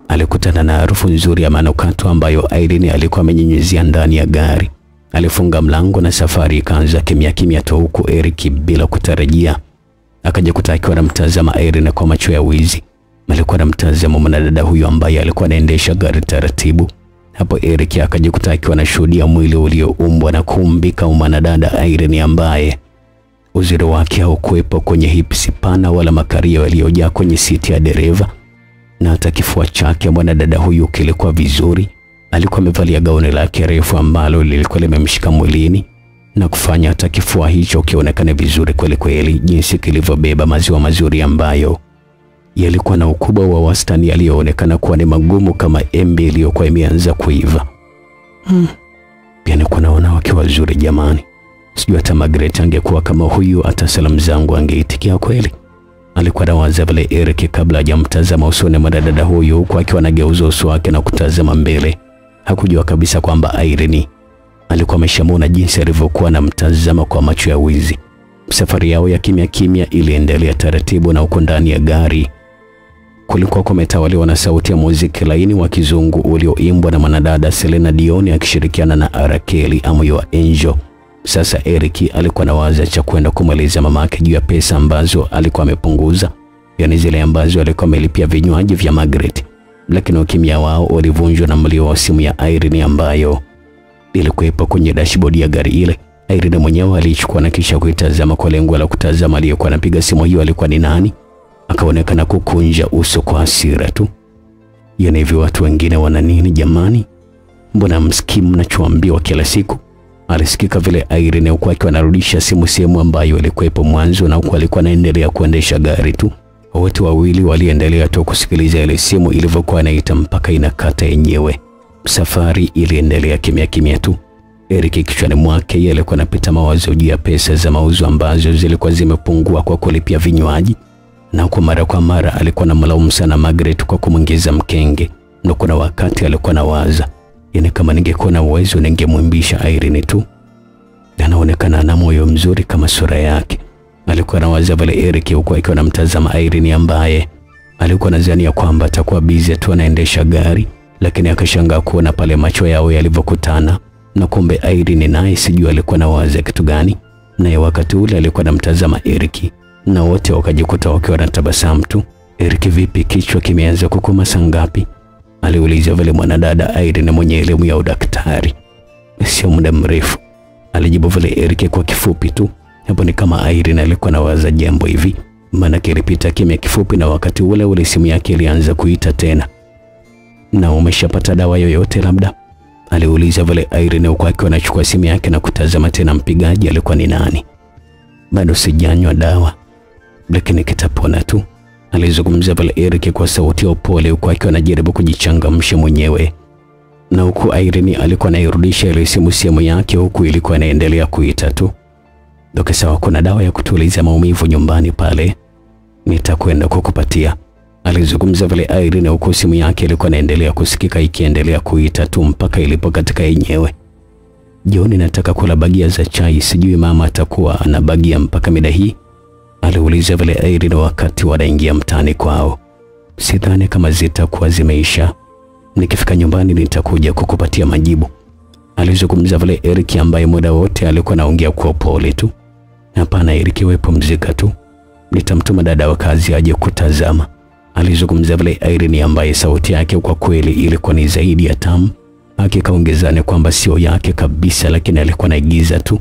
alikutana na harufu nzuri ya manukato ambayo Irene alikuwa amenyunyizia ndani ya gari. Alifunga mlango na safari ikaanza kimya kimya tu, huku Eric bila kutarajia akajikuta akiwa anamtazama Irene kwa macho ya wizi. Alikuwa anamtazama mwanadada huyu ambaye alikuwa anaendesha gari taratibu. Hapo Eric akajikuta akiwa anashuhudia mwili ulioumbwa na kuumbika mwanadada Irene ambaye uzuri wake haukuwepo kwenye hips pana wala makario yaliyojaa kwenye siti ya dereva, na hata kifua chake mwanadada huyu kilikuwa vizuri. Alikuwa amevalia gauni lake refu ambalo lilikuwa limemshika mwilini na kufanya hata kifua hicho kionekane vizuri kweli kweli, jinsi kilivyobeba maziwa mazuri ambayo yalikuwa na ukubwa wa wastani yaliyoonekana kuwa ni magumu kama embe iliyokuwa imeanza kuiva. Pia nilikuwa naona wanawake wazuri jamani. Sijui hata Margaret angekuwa kama huyu, hata salamu zangu angeitikia kweli. Alikuwa anawaza vile Eric kabla hajamtazama usoni mwanadada huyu, huku akiwa anageuza uso wake na kutazama mbele. Hakujua kabisa kwamba Irene alikuwa ameshamuona jinsi alivyokuwa anamtazama kwa macho ya wizi. Safari yao ya kimya kimya iliendelea taratibu, na huko ndani ya gari kulikuwa kumetawaliwa na sauti ya muziki laini wa kizungu ulioimbwa na mwanadada Selena Dion akishirikiana na Arakeli Amoyo Angel. Sasa Eric alikuwa anawaza cha kwenda kumweleza mamake juu ya pesa ambazo alikuwa amepunguza, yani zile ambazo alikuwa amelipia vinywaji vya Margaret. Lakini ukimya wao ulivunjwa na mlio wa simu ya Irene ambayo ilikuwepo kwenye dashboard ya gari ile. Irene mwenyewe alichukua na kisha kuitazama kwa lengo la kutazama aliyekuwa anapiga simu hiyo alikuwa ni nani. Akaonekana kukunja uso kwa hasira tu. Yaani hivi watu wengine wana nini jamani? Mbona msikii mnachoambiwa kila siku? Alisikika vile Irene huku akiwa anarudisha simu sehemu ambayo ilikuwepo mwanzo, na huku alikuwa anaendelea kuendesha gari tu. Wote wawili waliendelea tu kusikiliza ile simu ilivyokuwa inaita mpaka inakata yenyewe. Safari iliendelea kimya kimya tu. Eric kichwani mwake yeye alikuwa anapita mawazo juu ya pesa za mauzo ambazo zilikuwa zimepungua kwa kulipia vinywaji, na kwa mara kwa mara alikuwa anamlaumu sana Margaret kwa kumwingiza mkenge. Na kuna wakati alikuwa anawaza, yani kama ningekuwa na uwezo ningemwimbisha Irene tu. Anaonekana ana moyo mzuri kama sura yake. Alikuwa anawaza vile Eric huku akiwa anamtazama Irene ambaye alikuwa anadhania kwamba atakuwa busy tu anaendesha gari, lakini akashangaa kuona pale macho yao yalivyokutana, na kumbe Irene naye sijui alikuwa anawaza kitu gani. Naye wakati ule alikuwa anamtazama Eric, na wote wakajikuta wakiwa na tabasamu tu. Eric, vipi, kichwa kimeanza kukuma saa ngapi? Aliuliza vile mwanadada Irene mwenye elimu ya udaktari. Sio muda mrefu, alijibu vile Eric kwa kifupi tu. Hapo ni kama Irene alikuwa anawaza jambo hivi, maana kilipita kimya kifupi, na wakati ule ule simu yake ilianza kuita tena. Na umeshapata dawa yoyote labda? Aliuliza vile Irene huku akiwa anachukua simu yake na kutazama tena mpigaji alikuwa ni nani. Bado sijanywa dawa, lakini kitapona tu, alizungumza vile Eric kwa sauti ya upole huku akiwa anajaribu kujichangamsha mwenyewe. Na huku Irene alikuwa anairudisha ile simu yake huku ilikuwa inaendelea kuita tu. Doke sawa, kuna dawa ya kutuliza maumivu nyumbani pale, nitakwenda kukupatia, alizungumza vile Irene huku simu yake ilikuwa inaendelea kusikika ikiendelea kuita tu mpaka ilipokatika yenyewe. Jioni nataka kula bagia za chai, sijui mama atakuwa anabagia mpaka mida hii, aliuliza vile Irene wakati wanaingia mtaani kwao. Sidhani kama zitakuwa zimeisha, nikifika nyumbani nitakuja kukupatia majibu, alizungumza vile Eric ambaye muda wote alikuwa anaongea kwa upole tu. Hapana Eric, wewe pumzika tu, nitamtuma dada wa kazi aje kutazama, alizungumza vile Irene ambaye sauti yake kwa kweli ilikuwa ni zaidi ya tamu. Akikaongezane kwamba sio yake kabisa, lakini alikuwa anaigiza tu.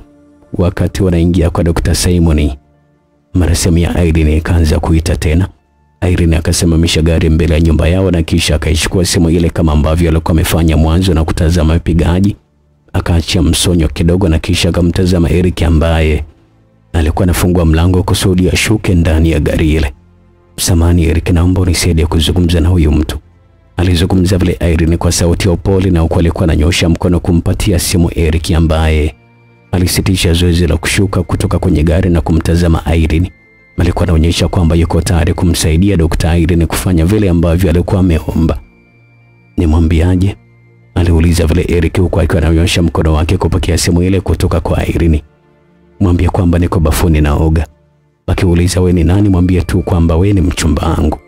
Wakati wanaingia kwa Dr. Simon, mara simu ya Irene ikaanza kuita tena. Irene akasimamisha gari mbele ya nyumba yao na kisha akaichukua simu ile kama ambavyo alikuwa amefanya mwanzo na kutazama mpigaji. Akaachia msonyo kidogo na kisha akamtazama Eric ambaye alikuwa anafungua mlango kusudi ashuke ndani ya gari ile. Samani Eric, naomba unisaidie kuzungumza na huyu mtu, alizungumza vile Irene kwa sauti ya upole, na huku alikuwa ananyosha mkono kumpatia simu Eric ambaye alisitisha zoezi la kushuka kutoka kwenye gari na kumtazama Irene. Alikuwa anaonyesha kwamba yuko tayari kumsaidia Dr. Irene kufanya vile ambavyo alikuwa ameomba. Nimwambiaje? Aliuliza vile Eric huku akiwa ananyosha mkono wake kupokea simu ile kutoka kwa Irene. Mwambie kwamba niko bafuni naoga. Akiuliza we ni nani, mwambie tu kwamba we ni mchumba wangu,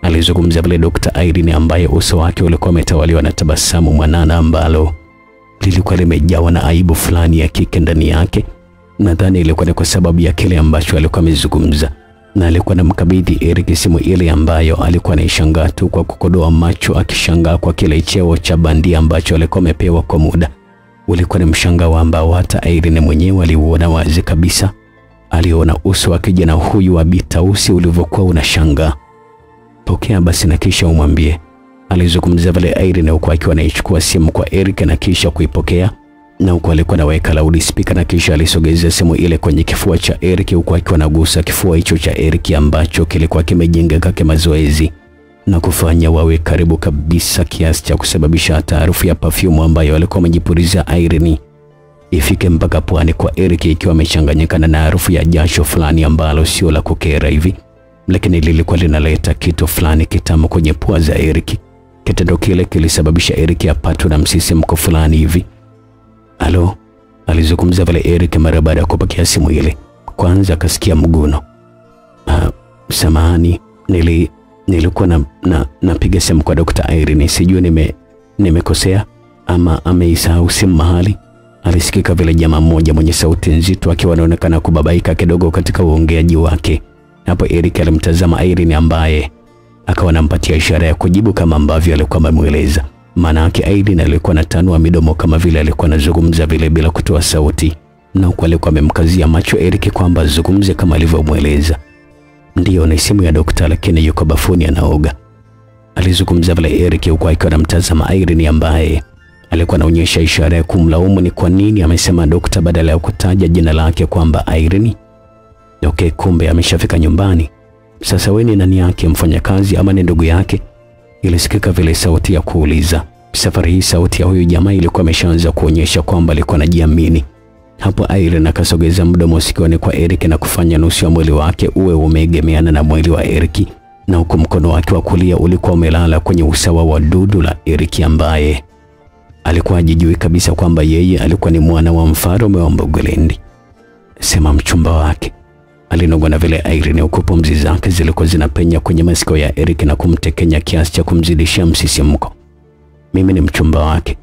alizungumza vile Dr. Irene ambaye uso wake ulikuwa umetawaliwa na tabasamu mwanana ambalo lilikuwa limejawa na aibu fulani ya kike ndani yake. Nadhani ilikuwa ni kwa sababu ya kile ambacho alikuwa amezungumza. Na alikuwa anamkabidhi Eric simu ile ambayo alikuwa anaishangaa tu kwa kukodoa macho, akishangaa kwa kile cheo cha bandia ambacho alikuwa amepewa kwa muda. Ulikuwa ni mshangao ambao hata Irene mwenyewe aliuona wazi kabisa. Aliona uso wa kijana huyu wa Bitausi ulivyokuwa unashangaa. Pokea basi na kisha umwambie, alizungumza vile Irene huku akiwa anaichukua simu kwa Eric na kisha kuipokea, na huku alikuwa anaweka loud speaker na kisha alisogeza simu ile kwenye kifua cha Eric huku akiwa anagusa kifua hicho cha Eric ambacho kilikuwa kimejengeka kimazoezi na kufanya wawe karibu kabisa kiasi cha kusababisha hata harufu ya perfume ambayo alikuwa amejipulizia Irene ifike mpaka puani kwa Eric, ikiwa amechanganyikana na harufu ya jasho fulani ambalo sio la kukera hivi, lakini lilikuwa linaleta kitu fulani kitamu kwenye pua za Eric. Kitendo kile kilisababisha Eric apatwe na msisimko fulani hivi. Alo, alizungumza vile Eric mara baada ya kupokea simu ile. Kwanza akasikia mguno. Samahani, nilikuwa napiga simu kwa Dr. Irene, sijui nimekosea ama ameisahau simu mahali. Alisikika vile jamaa mmoja mwenye sauti nzito akiwa anaonekana kubabaika kidogo katika uongeaji wake. Hapo Eric alimtazama Irene ambaye akawa anampatia ishara ya kujibu kama ambavyo alikuwa amemueleza. Maana yake Irene alikuwa anatanua midomo kama vile alikuwa anazungumza vile bila kutoa sauti, na huku alikuwa amemkazia macho Eric kwamba azungumze kama alivyomueleza. Ndiyo, ni simu ya dokta, lakini yuko bafuni anaoga, alizungumza vile Eric huku akiwa anamtazama Irene ambaye alikuwa anaonyesha ishara ya kumlaumu ni kwa nini amesema dokta badala ya kutaja jina lake kwamba Irene. Okay, kumbe ameshafika nyumbani. Sasa wewe ni nani yake, mfanyakazi ama ni ndugu yake? Ilisikika vile sauti ya kuuliza. Safari hii sauti ya huyu jamaa ilikuwa imeshaanza kuonyesha kwamba alikuwa anajiamini. Hapo Irene akasogeza mdomo sikioni kwa Eric na kufanya nusu ya mwili wake uwe umeegemeana na mwili wa Eric, na huku mkono wake wa kulia ulikuwa umelala kwenye usawa wa dudu la Eric ambaye alikuwa hajijui kabisa kwamba yeye alikuwa ni mwana wa mfalme wa Mbogolendi. Sema mchumba wake, alinong'ona vile Irene huku pumzi zake zilikuwa zinapenya kwenye masikio ya Eric na kumtekenya kiasi cha kumzidishia msisimko. Mimi ni mchumba wake,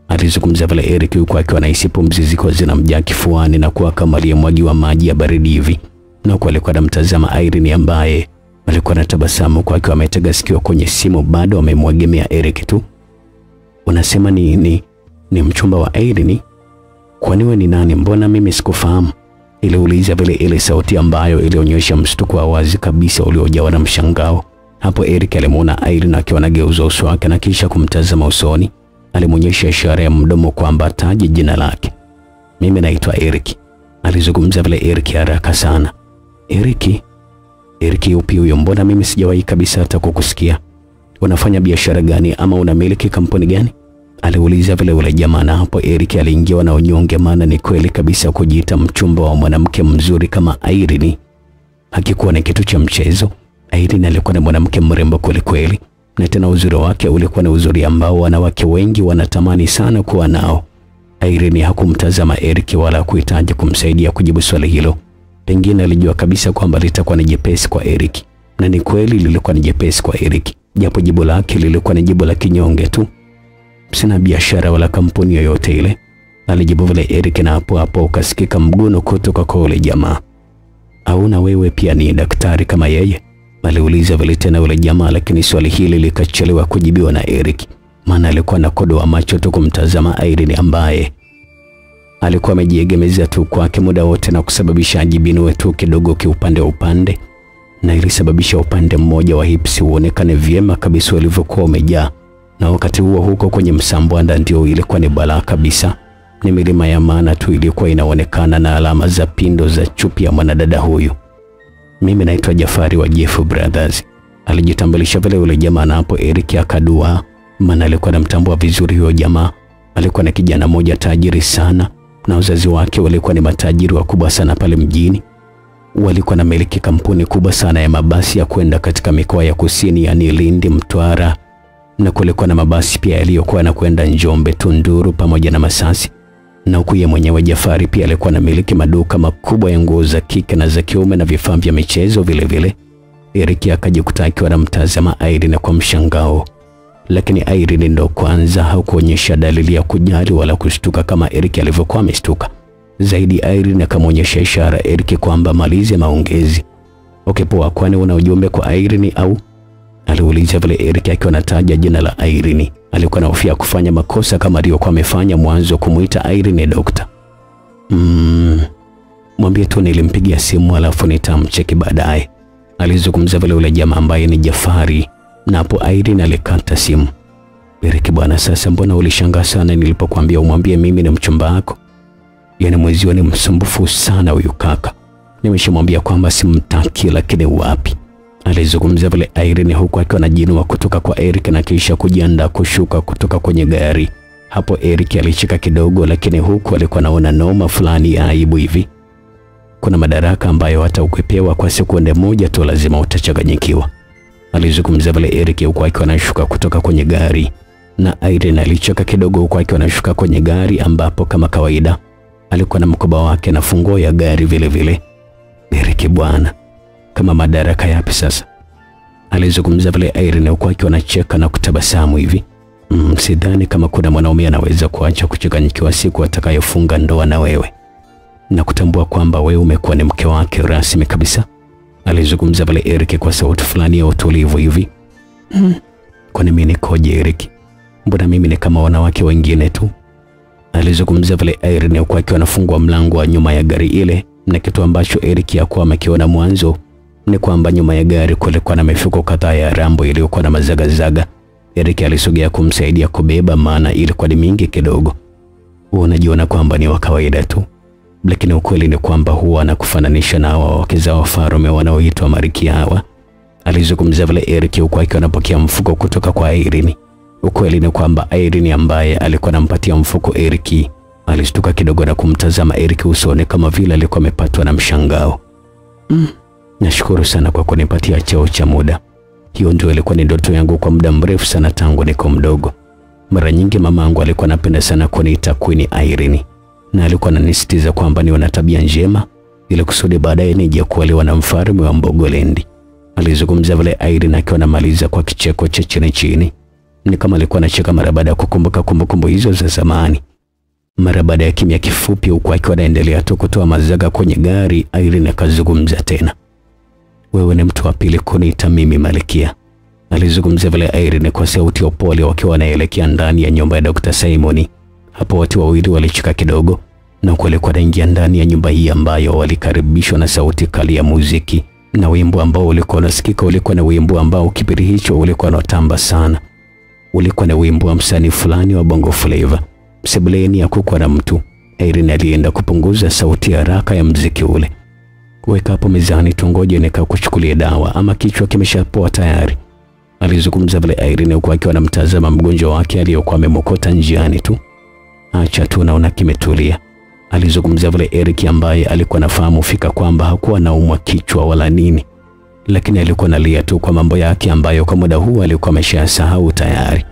alizungumza vile Eric huku akiwa anahisi pumzi zilikuwa zinamjaa kifuani na kuwa kama aliyemwagiwa maji ya baridi hivi. Na huku alikuwa anamtazama Irene ambaye alikuwa anatabasamu kwa akiwa ametega sikio kwenye simu bado amemwagemea Eric tu. Unasema ni mchumba wa Irene? Kwani wewe ni nani? Mbona mimi sikufahamu? Iliuliza vile ile sauti ambayo ilionyesha mshtuko wa wazi kabisa uliojawa na mshangao. Hapo Eric alimuona Irene akiwa anageuza uso wake na kisha kumtazama usoni. Alimuonyesha ishara ya mdomo kwamba ataje jina lake. Mimi naitwa Eric, alizungumza vile Eric haraka sana. Eric? Eric upi huyo? Mbona mimi sijawahi kabisa hata kukusikia? Unafanya biashara gani ama unamiliki kampuni gani? Aliuliza vile ule jamaa, na hapo Eric aliingiwa na unyonge, maana ni kweli kabisa kujiita mchumba wa mwanamke mzuri kama Irene hakikuwa ni kitu cha mchezo. Irene alikuwa ni mwanamke mrembo kweli kweli, na tena uzuri wake ulikuwa ni uzuri ambao wanawake wengi wanatamani sana kuwa nao. Irene hakumtazama Eric wala kuhitaji kumsaidia kujibu swali hilo. Pengine alijua kabisa kwamba litakuwa ni jepesi kwa Eric, na ni kweli lilikuwa ni jepesi kwa Eric, japo jibu lake lilikuwa ni jibu la kinyonge tu. Sina biashara wala kampuni yoyote ile, alijibu vile Eric, na hapo hapo ukasikika mguno kutoka kwa yule jamaa. Au na wewe pia ni daktari kama yeye? Aliuliza vile tena yule jamaa, lakini swali hili likachelewa kujibiwa na Eric, maana alikuwa na kodo wa macho tu kumtazama Irene ambaye alikuwa amejiegemeza tu kwake muda wote na kusababisha ajibinue tu kidogo kiupande wa upande, na ilisababisha upande mmoja wa hips uonekane vyema kabisa ulivyokuwa umejaa. Na wakati huo huko kwenye msambwanda ndio ilikuwa ni balaa kabisa. Ni milima ya maana tu ilikuwa inaonekana na alama za pindo za chupi ya mwanadada huyu. Mimi naitwa Jafari wa Jeff Brothers, alijitambulisha vile yule jamaa, na hapo Eric akadua, maana alikuwa anamtambua vizuri huyo jamaa. Alikuwa na kijana mmoja tajiri sana, na wazazi wake walikuwa ni matajiri wakubwa sana pale mjini. Walikuwa na miliki kampuni kubwa sana ya mabasi ya kwenda katika mikoa ya kusini, yani Lindi, Mtwara, na kulikuwa na mabasi pia yaliyokuwa na kwenda Njombe, Tunduru pamoja na Masasi. Na huku yeye mwenyewe Jafari pia alikuwa na miliki maduka makubwa ya nguo za kike na za kiume na vifaa vya michezo vile vile. Eric akajikuta akiwa anamtazama Irene kwa mshangao. Lakini Irene ndo kwanza hakuonyesha dalili ya kujali wala kushtuka kama Eric alivyokuwa ameshtuka. Zaidi Irene akamwonyesha ishara Eric kwamba malize maongezi. Okay poa, kwani una ujumbe kwa Irene au? Aliuliza vile Eric akiwa anataja jina la Irene. Alikuwa anahofia kufanya makosa kama aliyokuwa amefanya mwanzo kumuita Irene dokta. Mwambie tu nilimpigia simu alafu nitamcheki baadaye. Alizungumza vile ule jamaa ambaye ni Jafari, na hapo Irene alikata simu. Eric bwana, sasa mbona ulishangaa sana nilipokuambia umwambie mimi ni mchumba wako? Yaani mwezio ni msumbufu sana huyu kaka. Nimeshamwambia kwamba simtaki lakini wapi? Alizungumza vile Irene huku akiwa anajinua kutoka kwa Eric na kisha kujiandaa kushuka kutoka kwenye gari. Hapo Eric alicheka kidogo, lakini huku alikuwa anaona noma fulani ya aibu hivi. Kuna madaraka ambayo hata ukipewa kwa sekunde moja tu lazima utachanganyikiwa. Alizungumza vile Eric huku akiwa anashuka kutoka kwenye gari, na Irene alicheka kidogo huku akiwa anashuka kwenye gari, ambapo kama kawaida alikuwa na mkoba wake na funguo ya gari vile vile. Eric bwana, kama madaraka yapi sasa? Alizungumza vile Irene huku akiwa anacheka na kutabasamu hivi. Sidhani kama kuna mwanaume anaweza kuacha kuchanganyikiwa siku atakayofunga ndoa na wewe na kutambua kwamba wewe umekuwa ni mke wake rasmi kabisa. Alizungumza vile Eric kwa sauti fulani ya utulivu hivi. Kwani mimi nikoje Eric? Mbona mimi ni kama wanawake wengine tu? Alizungumza vile Irene huku akiwa anafungua mlango wa nyuma ya gari ile, na kitu ambacho Eric hakuwa amekiona mwanzo ni kwamba nyuma ya gari kulikuwa na mifuko kadhaa ya rambo iliyokuwa na mazagazaga. Eric alisogea kumsaidia kubeba, maana ilikuwa ni mingi kidogo. Unajiona kwamba ni wa kawaida tu, lakini ukweli ni kwamba huwa anakufananisha na hawa wake za wafalme wanaoitwa Malkia hawa. Alizungumza vile Eric huku akiwa anapokea mfuko kutoka kwa Irene. Ukweli ni kwamba Irene ambaye alikuwa anampatia mfuko Eric alishtuka kidogo na kumtazama Eric usoni kama vile alikuwa amepatwa na mshangao. Nashukuru sana kwa kunipatia cheo cha muda. Hiyo ndio ilikuwa ni ndoto yangu kwa muda mrefu sana tangu niko mdogo. Mara nyingi mamangu alikuwa anapenda sana kuniita Queen Irene, na alikuwa ananisisitiza kwamba niwe na tabia njema ili kusudi baadaye nije kuolewa na mfalme wa Mbogolendi. Alizungumza vile Irene akiwa anamaliza kwa kicheko cha chini chini. Ni kama alikuwa anacheka mara baada ya kukumbuka kumbukumbu hizo za zamani. Mara baada ya kimya kifupi huku akiwa anaendelea tu kutoa mazaga kwenye gari, Irene akazungumza tena. Wewe ni mtu wa pili kuniita mimi Malkia. Alizungumza vile Irene kwa sauti ya upole wakiwa wanaelekea ndani ya nyumba ya Dr. Simon. Hapo watu wawili walicheka kidogo na walikuwa wanaingia ndani ya nyumba hii ambayo walikaribishwa na sauti kali ya muziki na wimbo ambao ulikuwa unasikika ulikuwa na wimbo ambao kipindi hicho ulikuwa unatamba sana. Ulikuwa na wimbo wa msanii fulani wa Bongo Flava. Sebuleni hakukuwa na mtu. Irene alienda kupunguza sauti haraka ya muziki ule. Weka hapo mezani tungoje nikakuchukulie dawa ama kichwa kimeshapoa tayari. Alizungumza vile Irene huku akiwa anamtazama mgonjwa wake aliyokuwa amemokota njiani tu. Acha tu naona kimetulia. Alizungumza vile Eric ambaye alikuwa anafahamu fika kwamba hakuwa anaumwa kichwa wala nini, lakini alikuwa analia tu kwa mambo yake ambayo kwa muda huu alikuwa ameshasahau tayari.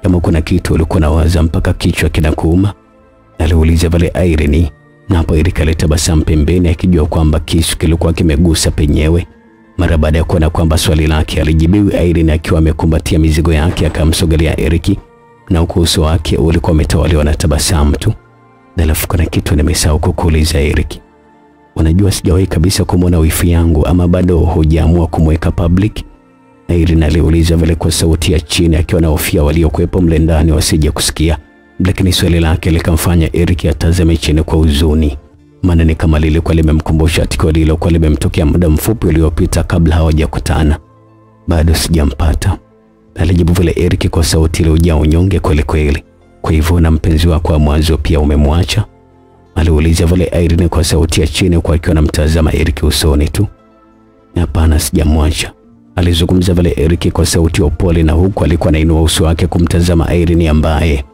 Kama kuna kitu ulikuwa unawaza mpaka kichwa kinakuuma? Aliuliza vile Irene, na hapo Eric alitabasamu pembeni akijua kwamba kisu kilikuwa kimegusa penyewe. Mara baada ya kuona kwamba swali lake alijibiwi, Irene akiwa amekumbatia mizigo yake akamsogelea Eric, na huku uso wake ulikuwa umetawaliwa na tabasamu tu. Alafu kuna kitu nimesahau kukuuliza Eric. Unajua sijawahi kabisa kumwona wifi yangu, ama bado hujaamua kumweka public? Irene aliuliza vile kwa sauti ya chini akiwa na hofia waliokuwepo mle ndani wasije kusikia. Lakini swali lake likamfanya Eric atazame chini kwa huzuni, maana ni kama lilikuwa limemkumbusha tukio lililokuwa limemtokea muda mfupi uliopita kabla hawajakutana. Bado sijampata, alijibu vile Eric kwa sauti iliyojaa unyonge kweli kweli. Kwa hivyo na mpenzi wako wa mwanzo pia umemwacha? Aliuliza vile Irene kwa sauti ya chini kwa akiwa anamtazama Eric usoni tu. Hapana, sijamwacha, alizungumza vile Eric kwa sauti ya upole, na huku alikuwa anainua uso wake kumtazama Irene ambaye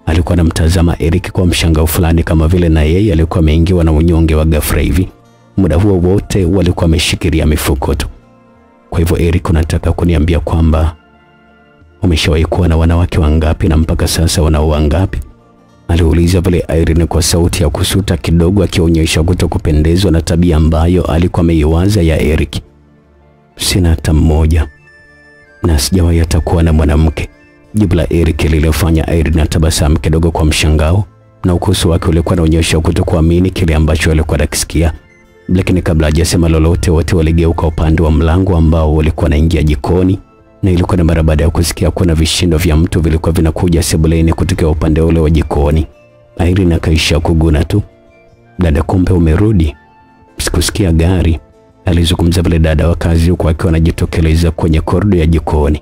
alikuwa anamtazama Eric kwa mshangao fulani, kama vile na yeye alikuwa ameingiwa na unyonge wa ghafla hivi. Muda huo wote walikuwa wameshikilia mifuko tu. Kwa hivyo Eric, unataka kuniambia kwamba umeshawahi kuwa na wanawake wangapi na mpaka sasa wanao wangapi? Aliuliza vile Irene kwa sauti ya kusuta kidogo, akionyesha kutokupendezwa na tabia ambayo alikuwa ameiwaza ya Eric. Sina hata mmoja, na sijawahi hata kuwa na mwanamke, Jibu la Eric lililofanya Irene atabasamu kidogo kwa mshangao, na uso wake ulikuwa unaonyesha kutokuamini kile ambacho alikuwa anakisikia. Lakini kabla hajasema lolote, wote waligeuka upande wa mlango ambao walikuwa wanaingia jikoni, na ilikuwa ni mara baada ya kusikia kuna vishindo vya mtu vilikuwa vinakuja sebuleni kutokea upande ule wa jikoni. Irene akaisha kuguna tu. Dada, kumbe umerudi, sikusikia gari, alizungumza vile dada wa kazi huku akiwa anajitokeleza kwenye korido ya jikoni.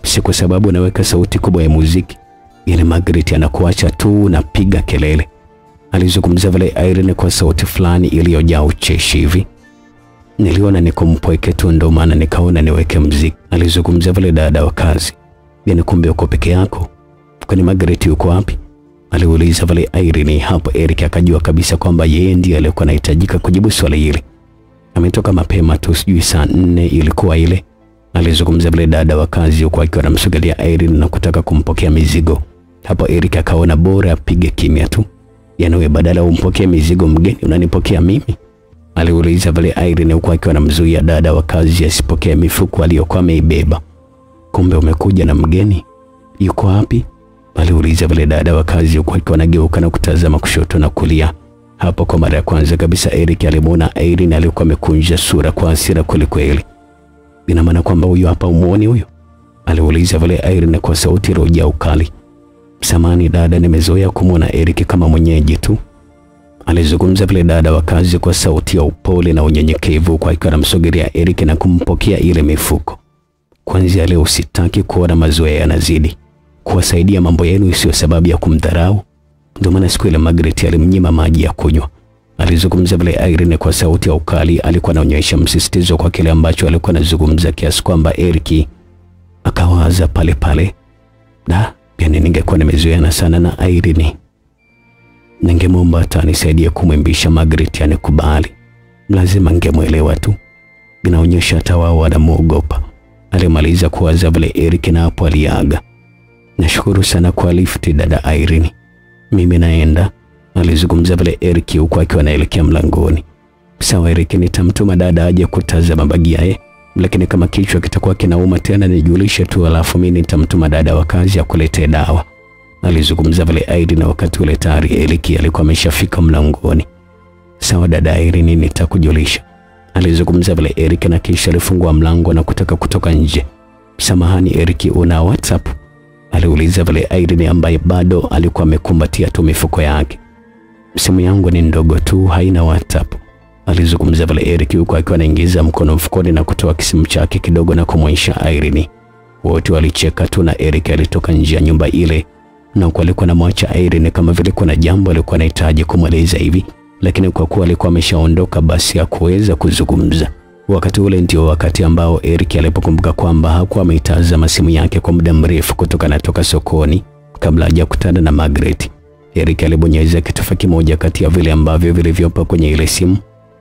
Si kwa sababu naweka sauti kubwa ya muziki, yani Margaret anakuacha tu napiga kelele, alizungumza vile Irene kwa sauti fulani iliyojaa ucheshi hivi. Niliona niko mpweke tu ndo maana nikaona niweke muziki, alizungumza vile dada wa kazi. Yani kumbe uko peke yako? Kwani Margaret yuko wapi? Aliuliza vile Irene. Hapo Eric akajua kabisa kwamba yeye ndiye aliyekuwa anahitajika kujibu swali hili. Ametoka mapema tu, sijui saa 4 ilikuwa ile, alizungumza vile dada wa kazi huku akiwa anamsogelea Irene na kutaka kumpokea mizigo. Hapo Eric akaona bora apige kimya tu. Yaani wewe badala umpokee mizigo mgeni unanipokea mimi? Aliuliza vile Irene huku akiwa anamzuia dada wa kazi asipokee mifuko aliyokuwa ameibeba. Kumbe umekuja na mgeni? Yuko wapi? Aliuliza vile dada wa kazi huku akiwa anageuka na kutazama kushoto na kulia. Hapo kwa mara ya kwanza kabisa Eric alimuona Irene alikuwa amekunja sura kwa hasira kweli kweli. Ina maana kwamba huyu hapa umuoni huyo? Aliuliza vile Irene kwa sauti iliyojaa ukali. Samani dada, nimezoea kumuona Eric kama mwenyeji tu, alizungumza vile dada wa kazi kwa sauti ya upole na unyenyekevu kwa akiwa anamsogelea Eric na kumpokea ile mifuko. Kwanza leo sitaki kuona mazoea yanazidi. Kuwasaidia mambo yenu sio sababu ya kumdharau. Ndio maana siku ile Margaret alimnyima maji ya kunywa, alizungumza vile Irene kwa sauti ya ukali. Alikuwa anaonyesha msisitizo kwa kile ambacho alikuwa anazungumza kiasi kwamba Eric akawaza pale pale, da, yani ningekuwa nimezoeana sana na Irene, ningemwomba hata anisaidie kumwimbisha Margaret anikubali. Lazima ningemuelewa tu. Inaonyesha hata wao wanamuogopa, alimaliza kuwaza vile Eric na hapo aliaga. Nashukuru sana kwa lift dada Irene, mimi naenda, alizungumza vile Eric huku akiwa anaelekea mlangoni. Sawa Eric, nitamtuma dada aje kutazama bagi yake, lakini kama kichwa kitakuwa kinauma tena nijulishe tu, alafu mimi nitamtuma dada wa kazi akuletee dawa, alizungumza vile Irene. Na wakati ule tayari Eric alikuwa ameshafika mlangoni. Sawa dada Irene, nitakujulisha, alizungumza vile Eric na kisha alifungua mlango na kutaka kutoka nje. Samahani Eric, una WhatsApp? Aliuliza vile Irene ambaye bado alikuwa amekumbatia tu mifuko yake. Simu yangu ni ndogo tu, haina WhatsApp, alizungumza vile Eric huku akiwa anaingiza mkono mfukoni na kutoa kisimu chake kidogo na kumwonyesha Irene. Wote walicheka tu na Eric alitoka nje ya nyumba ile, na huku alikuwa anamwacha Irene kama vile kuna jambo alikuwa anahitaji kumweleza hivi, lakini kwa kuwa alikuwa ameshaondoka basi hakuweza kuzungumza. Wakati ule ndio wakati ambao Eric alipokumbuka kwamba hakuwa ameitazama simu yake kwa muda mrefu kutoka natoka sokoni kabla hajakutana na Margaret. Eric alibonyeza kitufe kimoja kati ya vile ambavyo vilivyopo kwenye ile simu.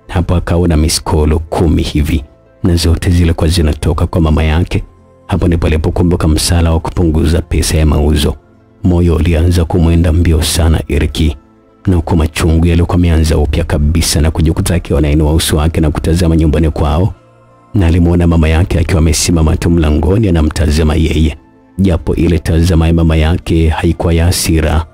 Hapo akaona miss call 10 hivi, na zote zilikuwa zinatoka kwa mama yake. Hapo ndipo alipokumbuka msala wa kupunguza pesa ya mauzo. Moyo ulianza kumwenda mbio sana Eric, na kwa machungu yalikuwa yameanza upya kabisa, na kujikuta akiwa anainua uso wake na kutazama nyumbani kwao, na alimuona mama yake akiwa amesimama tu mlangoni anamtazama yeye. Japo ile tazama ya mama yake haikuwa ya hasira,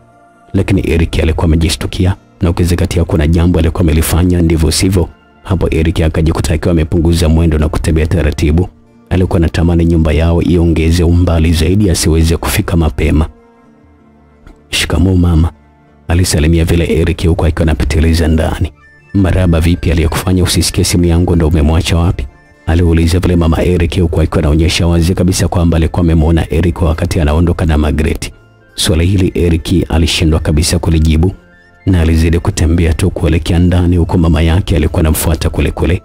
lakini Eric alikuwa amejishtukia, na ukizingatia kuna jambo alikuwa amelifanya ndivyo sivyo. Hapo Eric akajikuta akiwa amepunguza mwendo na kutembea taratibu. Alikuwa anatamani nyumba yao iongeze umbali zaidi asiweze kufika mapema. Shikamoo mama, alisalimia vile Eric huku akiwa anapitiliza ndani. Maraba, vipi aliyekufanya usisikie simu yangu ndio umemwacha wapi? Aliuliza vile mama Eric huku akiwa anaonyesha wazi kabisa kwamba alikuwa amemwona Eric wakati anaondoka na Margaret. Swali hili Eric alishindwa kabisa kulijibu na alizidi kutembea tu kuelekea ndani huku mama yake alikuwa anamfuata kule kule.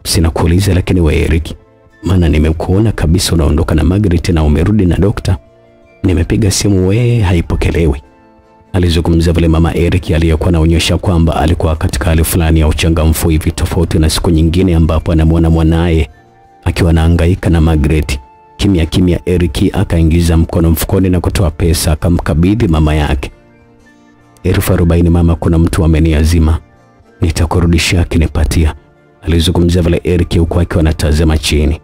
Sina kuuliza lakini we Eric, maana nimekuona kabisa unaondoka na Margaret na umerudi na dokta. Nimepiga simu we haipokelewi. Alizungumza vile mama Eric aliyekuwa anaonyesha kwamba alikuwa katika hali fulani ya uchangamfu hivi, tofauti na siku nyingine ambapo anamuona mwanae akiwa anahangaika na Margaret. Kimya kimya Eric akaingiza mkono mfukoni na kutoa pesa akamkabidhi mama yake. 40,000 mama, kuna mtu ameniazima, nitakurudishia akinipatia. Alizungumza vile Eric huku akiwa anatazama chini.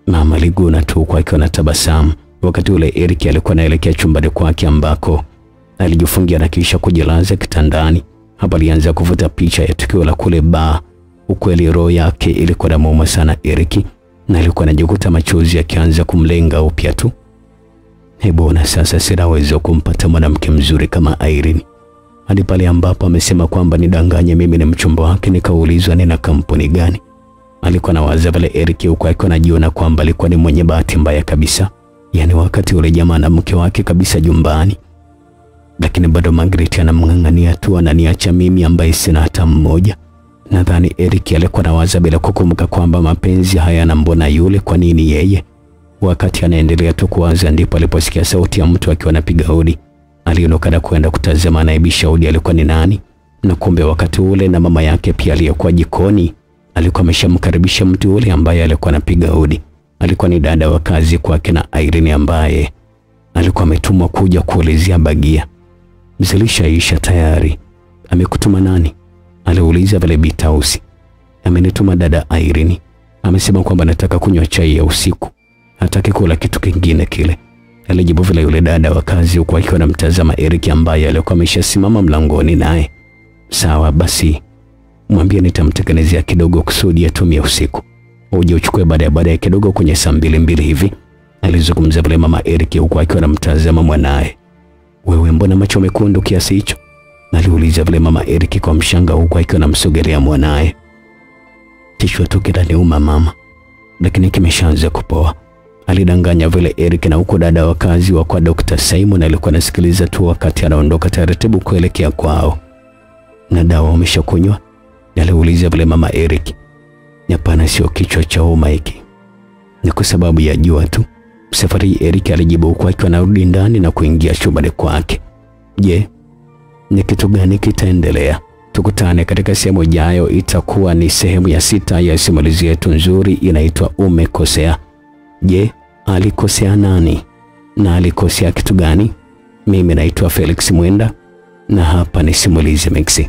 Mama aliguna tu huku akiwa anatabasamu. Wakati ule Eric alikuwa anaelekea chumbani kwake ambako alijifungia na kisha kujilaza kitandani. Hapa alianza kuvuta picha ya tukio la kule baa. Ukweli roho yake ilikuwa inamuuma sana Eric, na alikuwa anajikuta machozi yakianza kumlenga upya tu. Hebu na sasa sina uwezo kumpata mwanamke mzuri kama Irene. Hadi pale ambapo amesema kwamba nidanganye mimi ni mchumba wake, nikaulizwa nina kampuni gani. Alikuwa anawaza vile Eric huko akiwa anajiona kwamba alikuwa ni mwenye bahati mbaya kabisa. Yaani wakati ule jamaa na mke wake kabisa jumbani, lakini bado Margaret anamng'ang'ania tu, ananiacha mimi ambaye sina hata mmoja. Nadhani Eric alikuwa anawaza bila kukumbuka kwamba mapenzi hayana mbona yule, kwa nini yeye? Wakati anaendelea tu kuwaza ndipo aliposikia sauti ya mtu akiwa anapiga hodi. Aliondoka na kwenda kutazama anayebisha hodi alikuwa ni nani, na kumbe wakati ule na mama yake pia aliyekuwa jikoni alikuwa ameshamkaribisha mtu ule ambaye alikuwa anapiga hodi. Alikuwa ni dada wa kazi kwake na Irene ambaye alikuwa ametumwa kuja kuulizia bagia. Zilishaisha tayari. Amekutuma nani? Aliuliza vile Bitausi. Amenituma dada Irene. Amesema kwamba nataka kunywa chai ya usiku, hataki kula kitu kingine kile. Alijibu vile yule dada wa kazi huku akiwa anamtazama Eric ambaye alikuwa ameshasimama mlangoni naye. Sawa basi, mwambie nitamtengenezea kidogo kusudi atumie usiku. Uje uchukue baada ya kidogo kwenye saa 2:00 hivi. Alizungumza vile mama Eric huku akiwa anamtazama mwanae. Wewe mbona macho mekundu kiasi hicho? Aliuliza vile mama Eric kwa mshangao huku akiwa anamsogelea mwanae. Kichwa tu kinaniuma mama, lakini kimeshaanza kupoa. Alidanganya vile Eric, na huko dada wa kazi wa kwa Dr. Simon alikuwa anasikiliza tu wakati anaondoka taratibu kuelekea kwao. Na dawa umeshakunywa? Aliuliza vile mama Eric. Hapana, sio kichwa cha homa hiki, ni kwa sababu ya jua tu. Safari Eric alijibu huku akiwa anarudi ndani na kuingia chumbani kwake. Je, ni kitu gani kitaendelea? Tukutane katika sehemu ijayo. Itakuwa ni sehemu ya 6 ya simulizi yetu nzuri inaitwa Umekosea. Je, alikosea nani na alikosea kitu gani? Mimi naitwa Felix Mwenda na hapa ni Simulizi Mix.